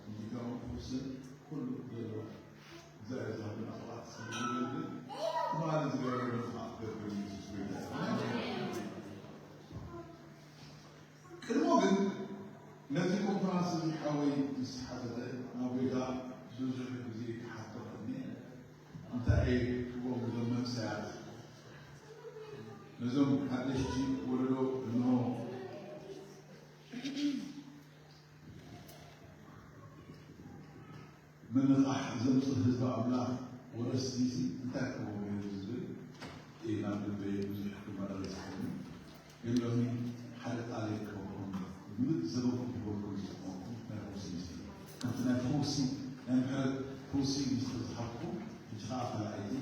እንዲካውን ፈውስን ኩሉ ገይሩ እግዚኣብሔር ዝሃበና ቅብኣት ስለ ዝገብር ትማሊ ዝገበረ ድማ ክገብር ኢየሱስ ጎይታ እዩ። ቅድሞ ግን ነዚ ኮንፈረንስ እዚ ሓወይ ምስ ሓተተ ናብ ጎይታ ብዙሕ ግዜ ክሓቶ ከኒ እንታይ እየ ክብሎም እዞም መንእሰያት ነዞም ሓደሽቲ ወለዶ እንሆ ምንቓሕ ዘምጽእ ህዝቢ ኣምላኽ ወረስቲ እዚ እንታይ ክብሎም እዮም ዝብል እየ ናብ ልበይ ብዙሕ ክመላለስ ኮይኑ ግን ሎሚ ሓደ ቃል ክህበኩም ምሉእ ዘበንኩም ክህበኩም ዝጸመኹም ናይ ፈውሲ ምስጢር ከምቲ ናይ ፈውሲ ናይ ምሕረት ፈውሲ ምስጢር ዝሃብኩም ሕጂ ከዓ ፈላኢቲ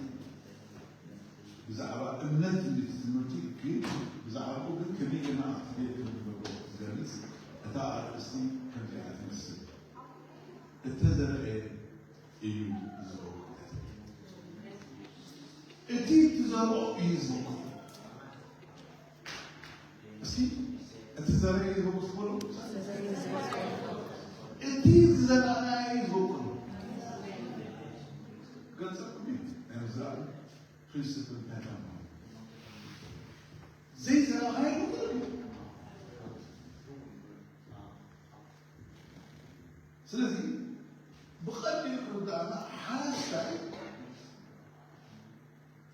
ብዛዕባ እምነት እንዲ ትምህርቲ ግን ብዛዕባኡ ግን ከመይ ጌርና ኣክቲቬት ከም ንገብሮ ዝገልጽ እታ ኣርእስቲ ከምዚኣ ትመስል እተዘርአ እዩ ዝዘርኦ እቲ ትዘርኦ እዩ ዝበቁል እስኪ እቲ ዘርአ እዩ ዝበቁል ትበሉ እቲ ዝዘራእናዮ እዩ ዝበቁል ገልጸኩም እዩ ናይ ምዝራእ ፕሪንስፕል እንታይ ማለት ዘይዘራእናዮ ይበቁል እዩ ስለዚ ብቐሊሉ ክርዳእና ሓረስታይ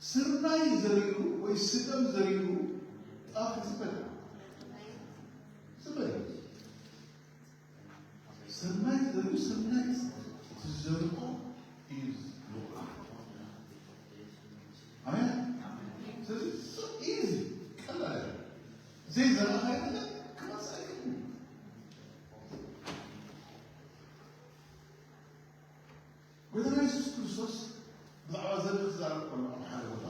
ስርናይ ዘሪኡ ወይ ስገም ዘሪኡ ጣፍ ክጽበል ጽበል ስርናይ ዘሪኡ ስርናይ ትዘርቆ እዩ ዝወቃ ኣሜን ስለዚህ ኢዚ ቀላል ዘይዘራእናዮ ነገር ክመጽእ ኣይክእልን ጎይታና የሱስ ክርስቶስ ብዛዕባ ዘርኢ ክዛረብ ከሎ ኣብ ሓደ ቦታ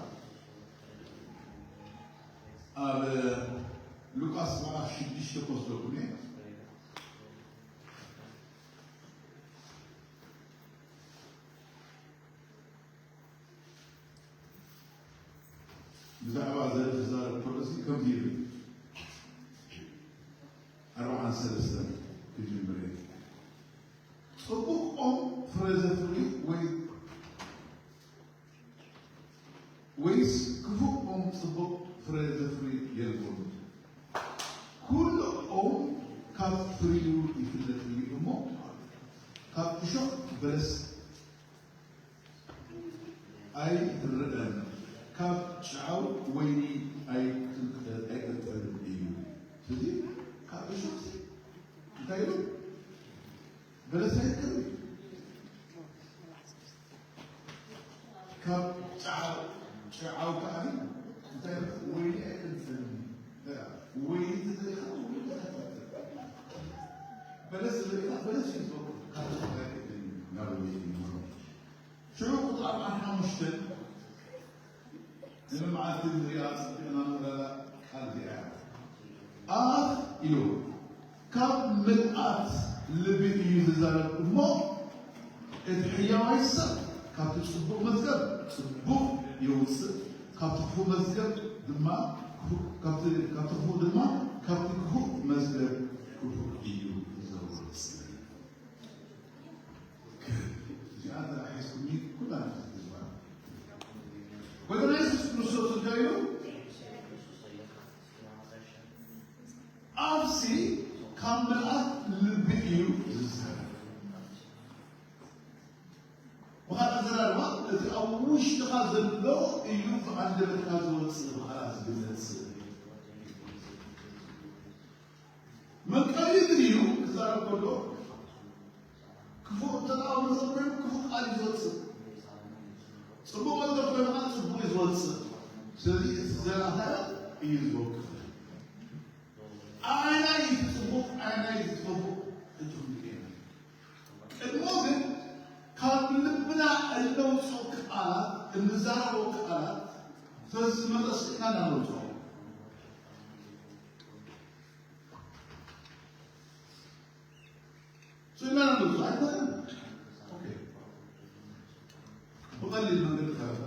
ኣብ ሉቃስ ምዕራፍ ሽዱሽተ ክወስደኩም እየ ብዛዕባ ዘርኢ ክዛረብ ከሎ ከምዚ ይብል ኣርባዓን ሰለስተን ክጅምር እየ ጽቡቕ ኦም ፍረ ዘፍሪ ወይ ወይስ ክፉእ ኦም ጽቡቕ ፍረ ዘፍሪ የልቦን? ኩሉ ኦም ካብ ፍሪኡ ይፍለጥ እዩ እሞ፣ ካብ እሾኽ በለስ ኣይትረኣን፣ ካብ ጨዓው ወይኒ ኣይቅንጠልን እዩ። ስለዚ ካብ እሾኽ እንታይ ይብል? በለስ ኣይትከልእ ካብ ጨዓው ከዓ እንታይ ወይኒ ኣይትንፈልኒ ወይኒ ትደሊኻ በለስ ትደሊኻ በለስ ይዝበቁ ካብ ናብ ወይኒ ሽዑ ቁጥር ኣርባዓን ሓሙሽተን ንመዓልቲ ንሪኣ ጽቢቕና ንቕረላ ቃል እዚኣ እያ። ኣፍ ኢሉ ካብ ምልኣት ልቢ እዩ ዝዛረብ እሞ እቲ ሕያዋይ ሰብ ካብቲ ጽቡቕ መዝገብ ጽቡቕ የውጽእ፣ ካብቲ ክፉእ መዝገብ ድማ ካብቲ ክፉእ ድማ ካብቲ ክፉእ መዝገብ ክፉእ እዩ ዘውጽእ። እዚኣ ተላሒዝኩኒ ኩላ ህዝባ ጎይታና የሱስ ክርስቶስ እንታይ ኢሉ ኣፍሲ ካብ ምልኣት ልቢ እዩ ዝዛረብ ብኻልእ ኣዘራርባ እቲ ኣብ ውሽጥኻ ዘሎ እዩ ብኣንደበትካ ዝወፅእ ብኻልኣ ዝግለፅ መንቀሊ ግን እዩ ክዛረብ ከሎ ክፉእ እንተደኣ መዘምር ክፉእ ቃል እዩ ዝወፅእ። ፅቡቅ መዝገብ ኮይንካ ፅቡቅ እዩ ዝወፅእ። ስለዚ እቲ ዘራእካዮ እዩ ዝወክል። ኣየናይ እዩ እቲ ፅቡቅ ኣየናይ እዩ እቲ ክፉእ? ሕጂ ክንርኢ ኢና። ቅድሞ ግን ካብ ልብና እነውፅኦ ቃላት እንዛረቦ ቃላት ተዝመጠስ ኢና እናነውፅኦ ስእልና ነብሱ ኣይኮነን። ብቐሊል መንገዲ ተረዳ።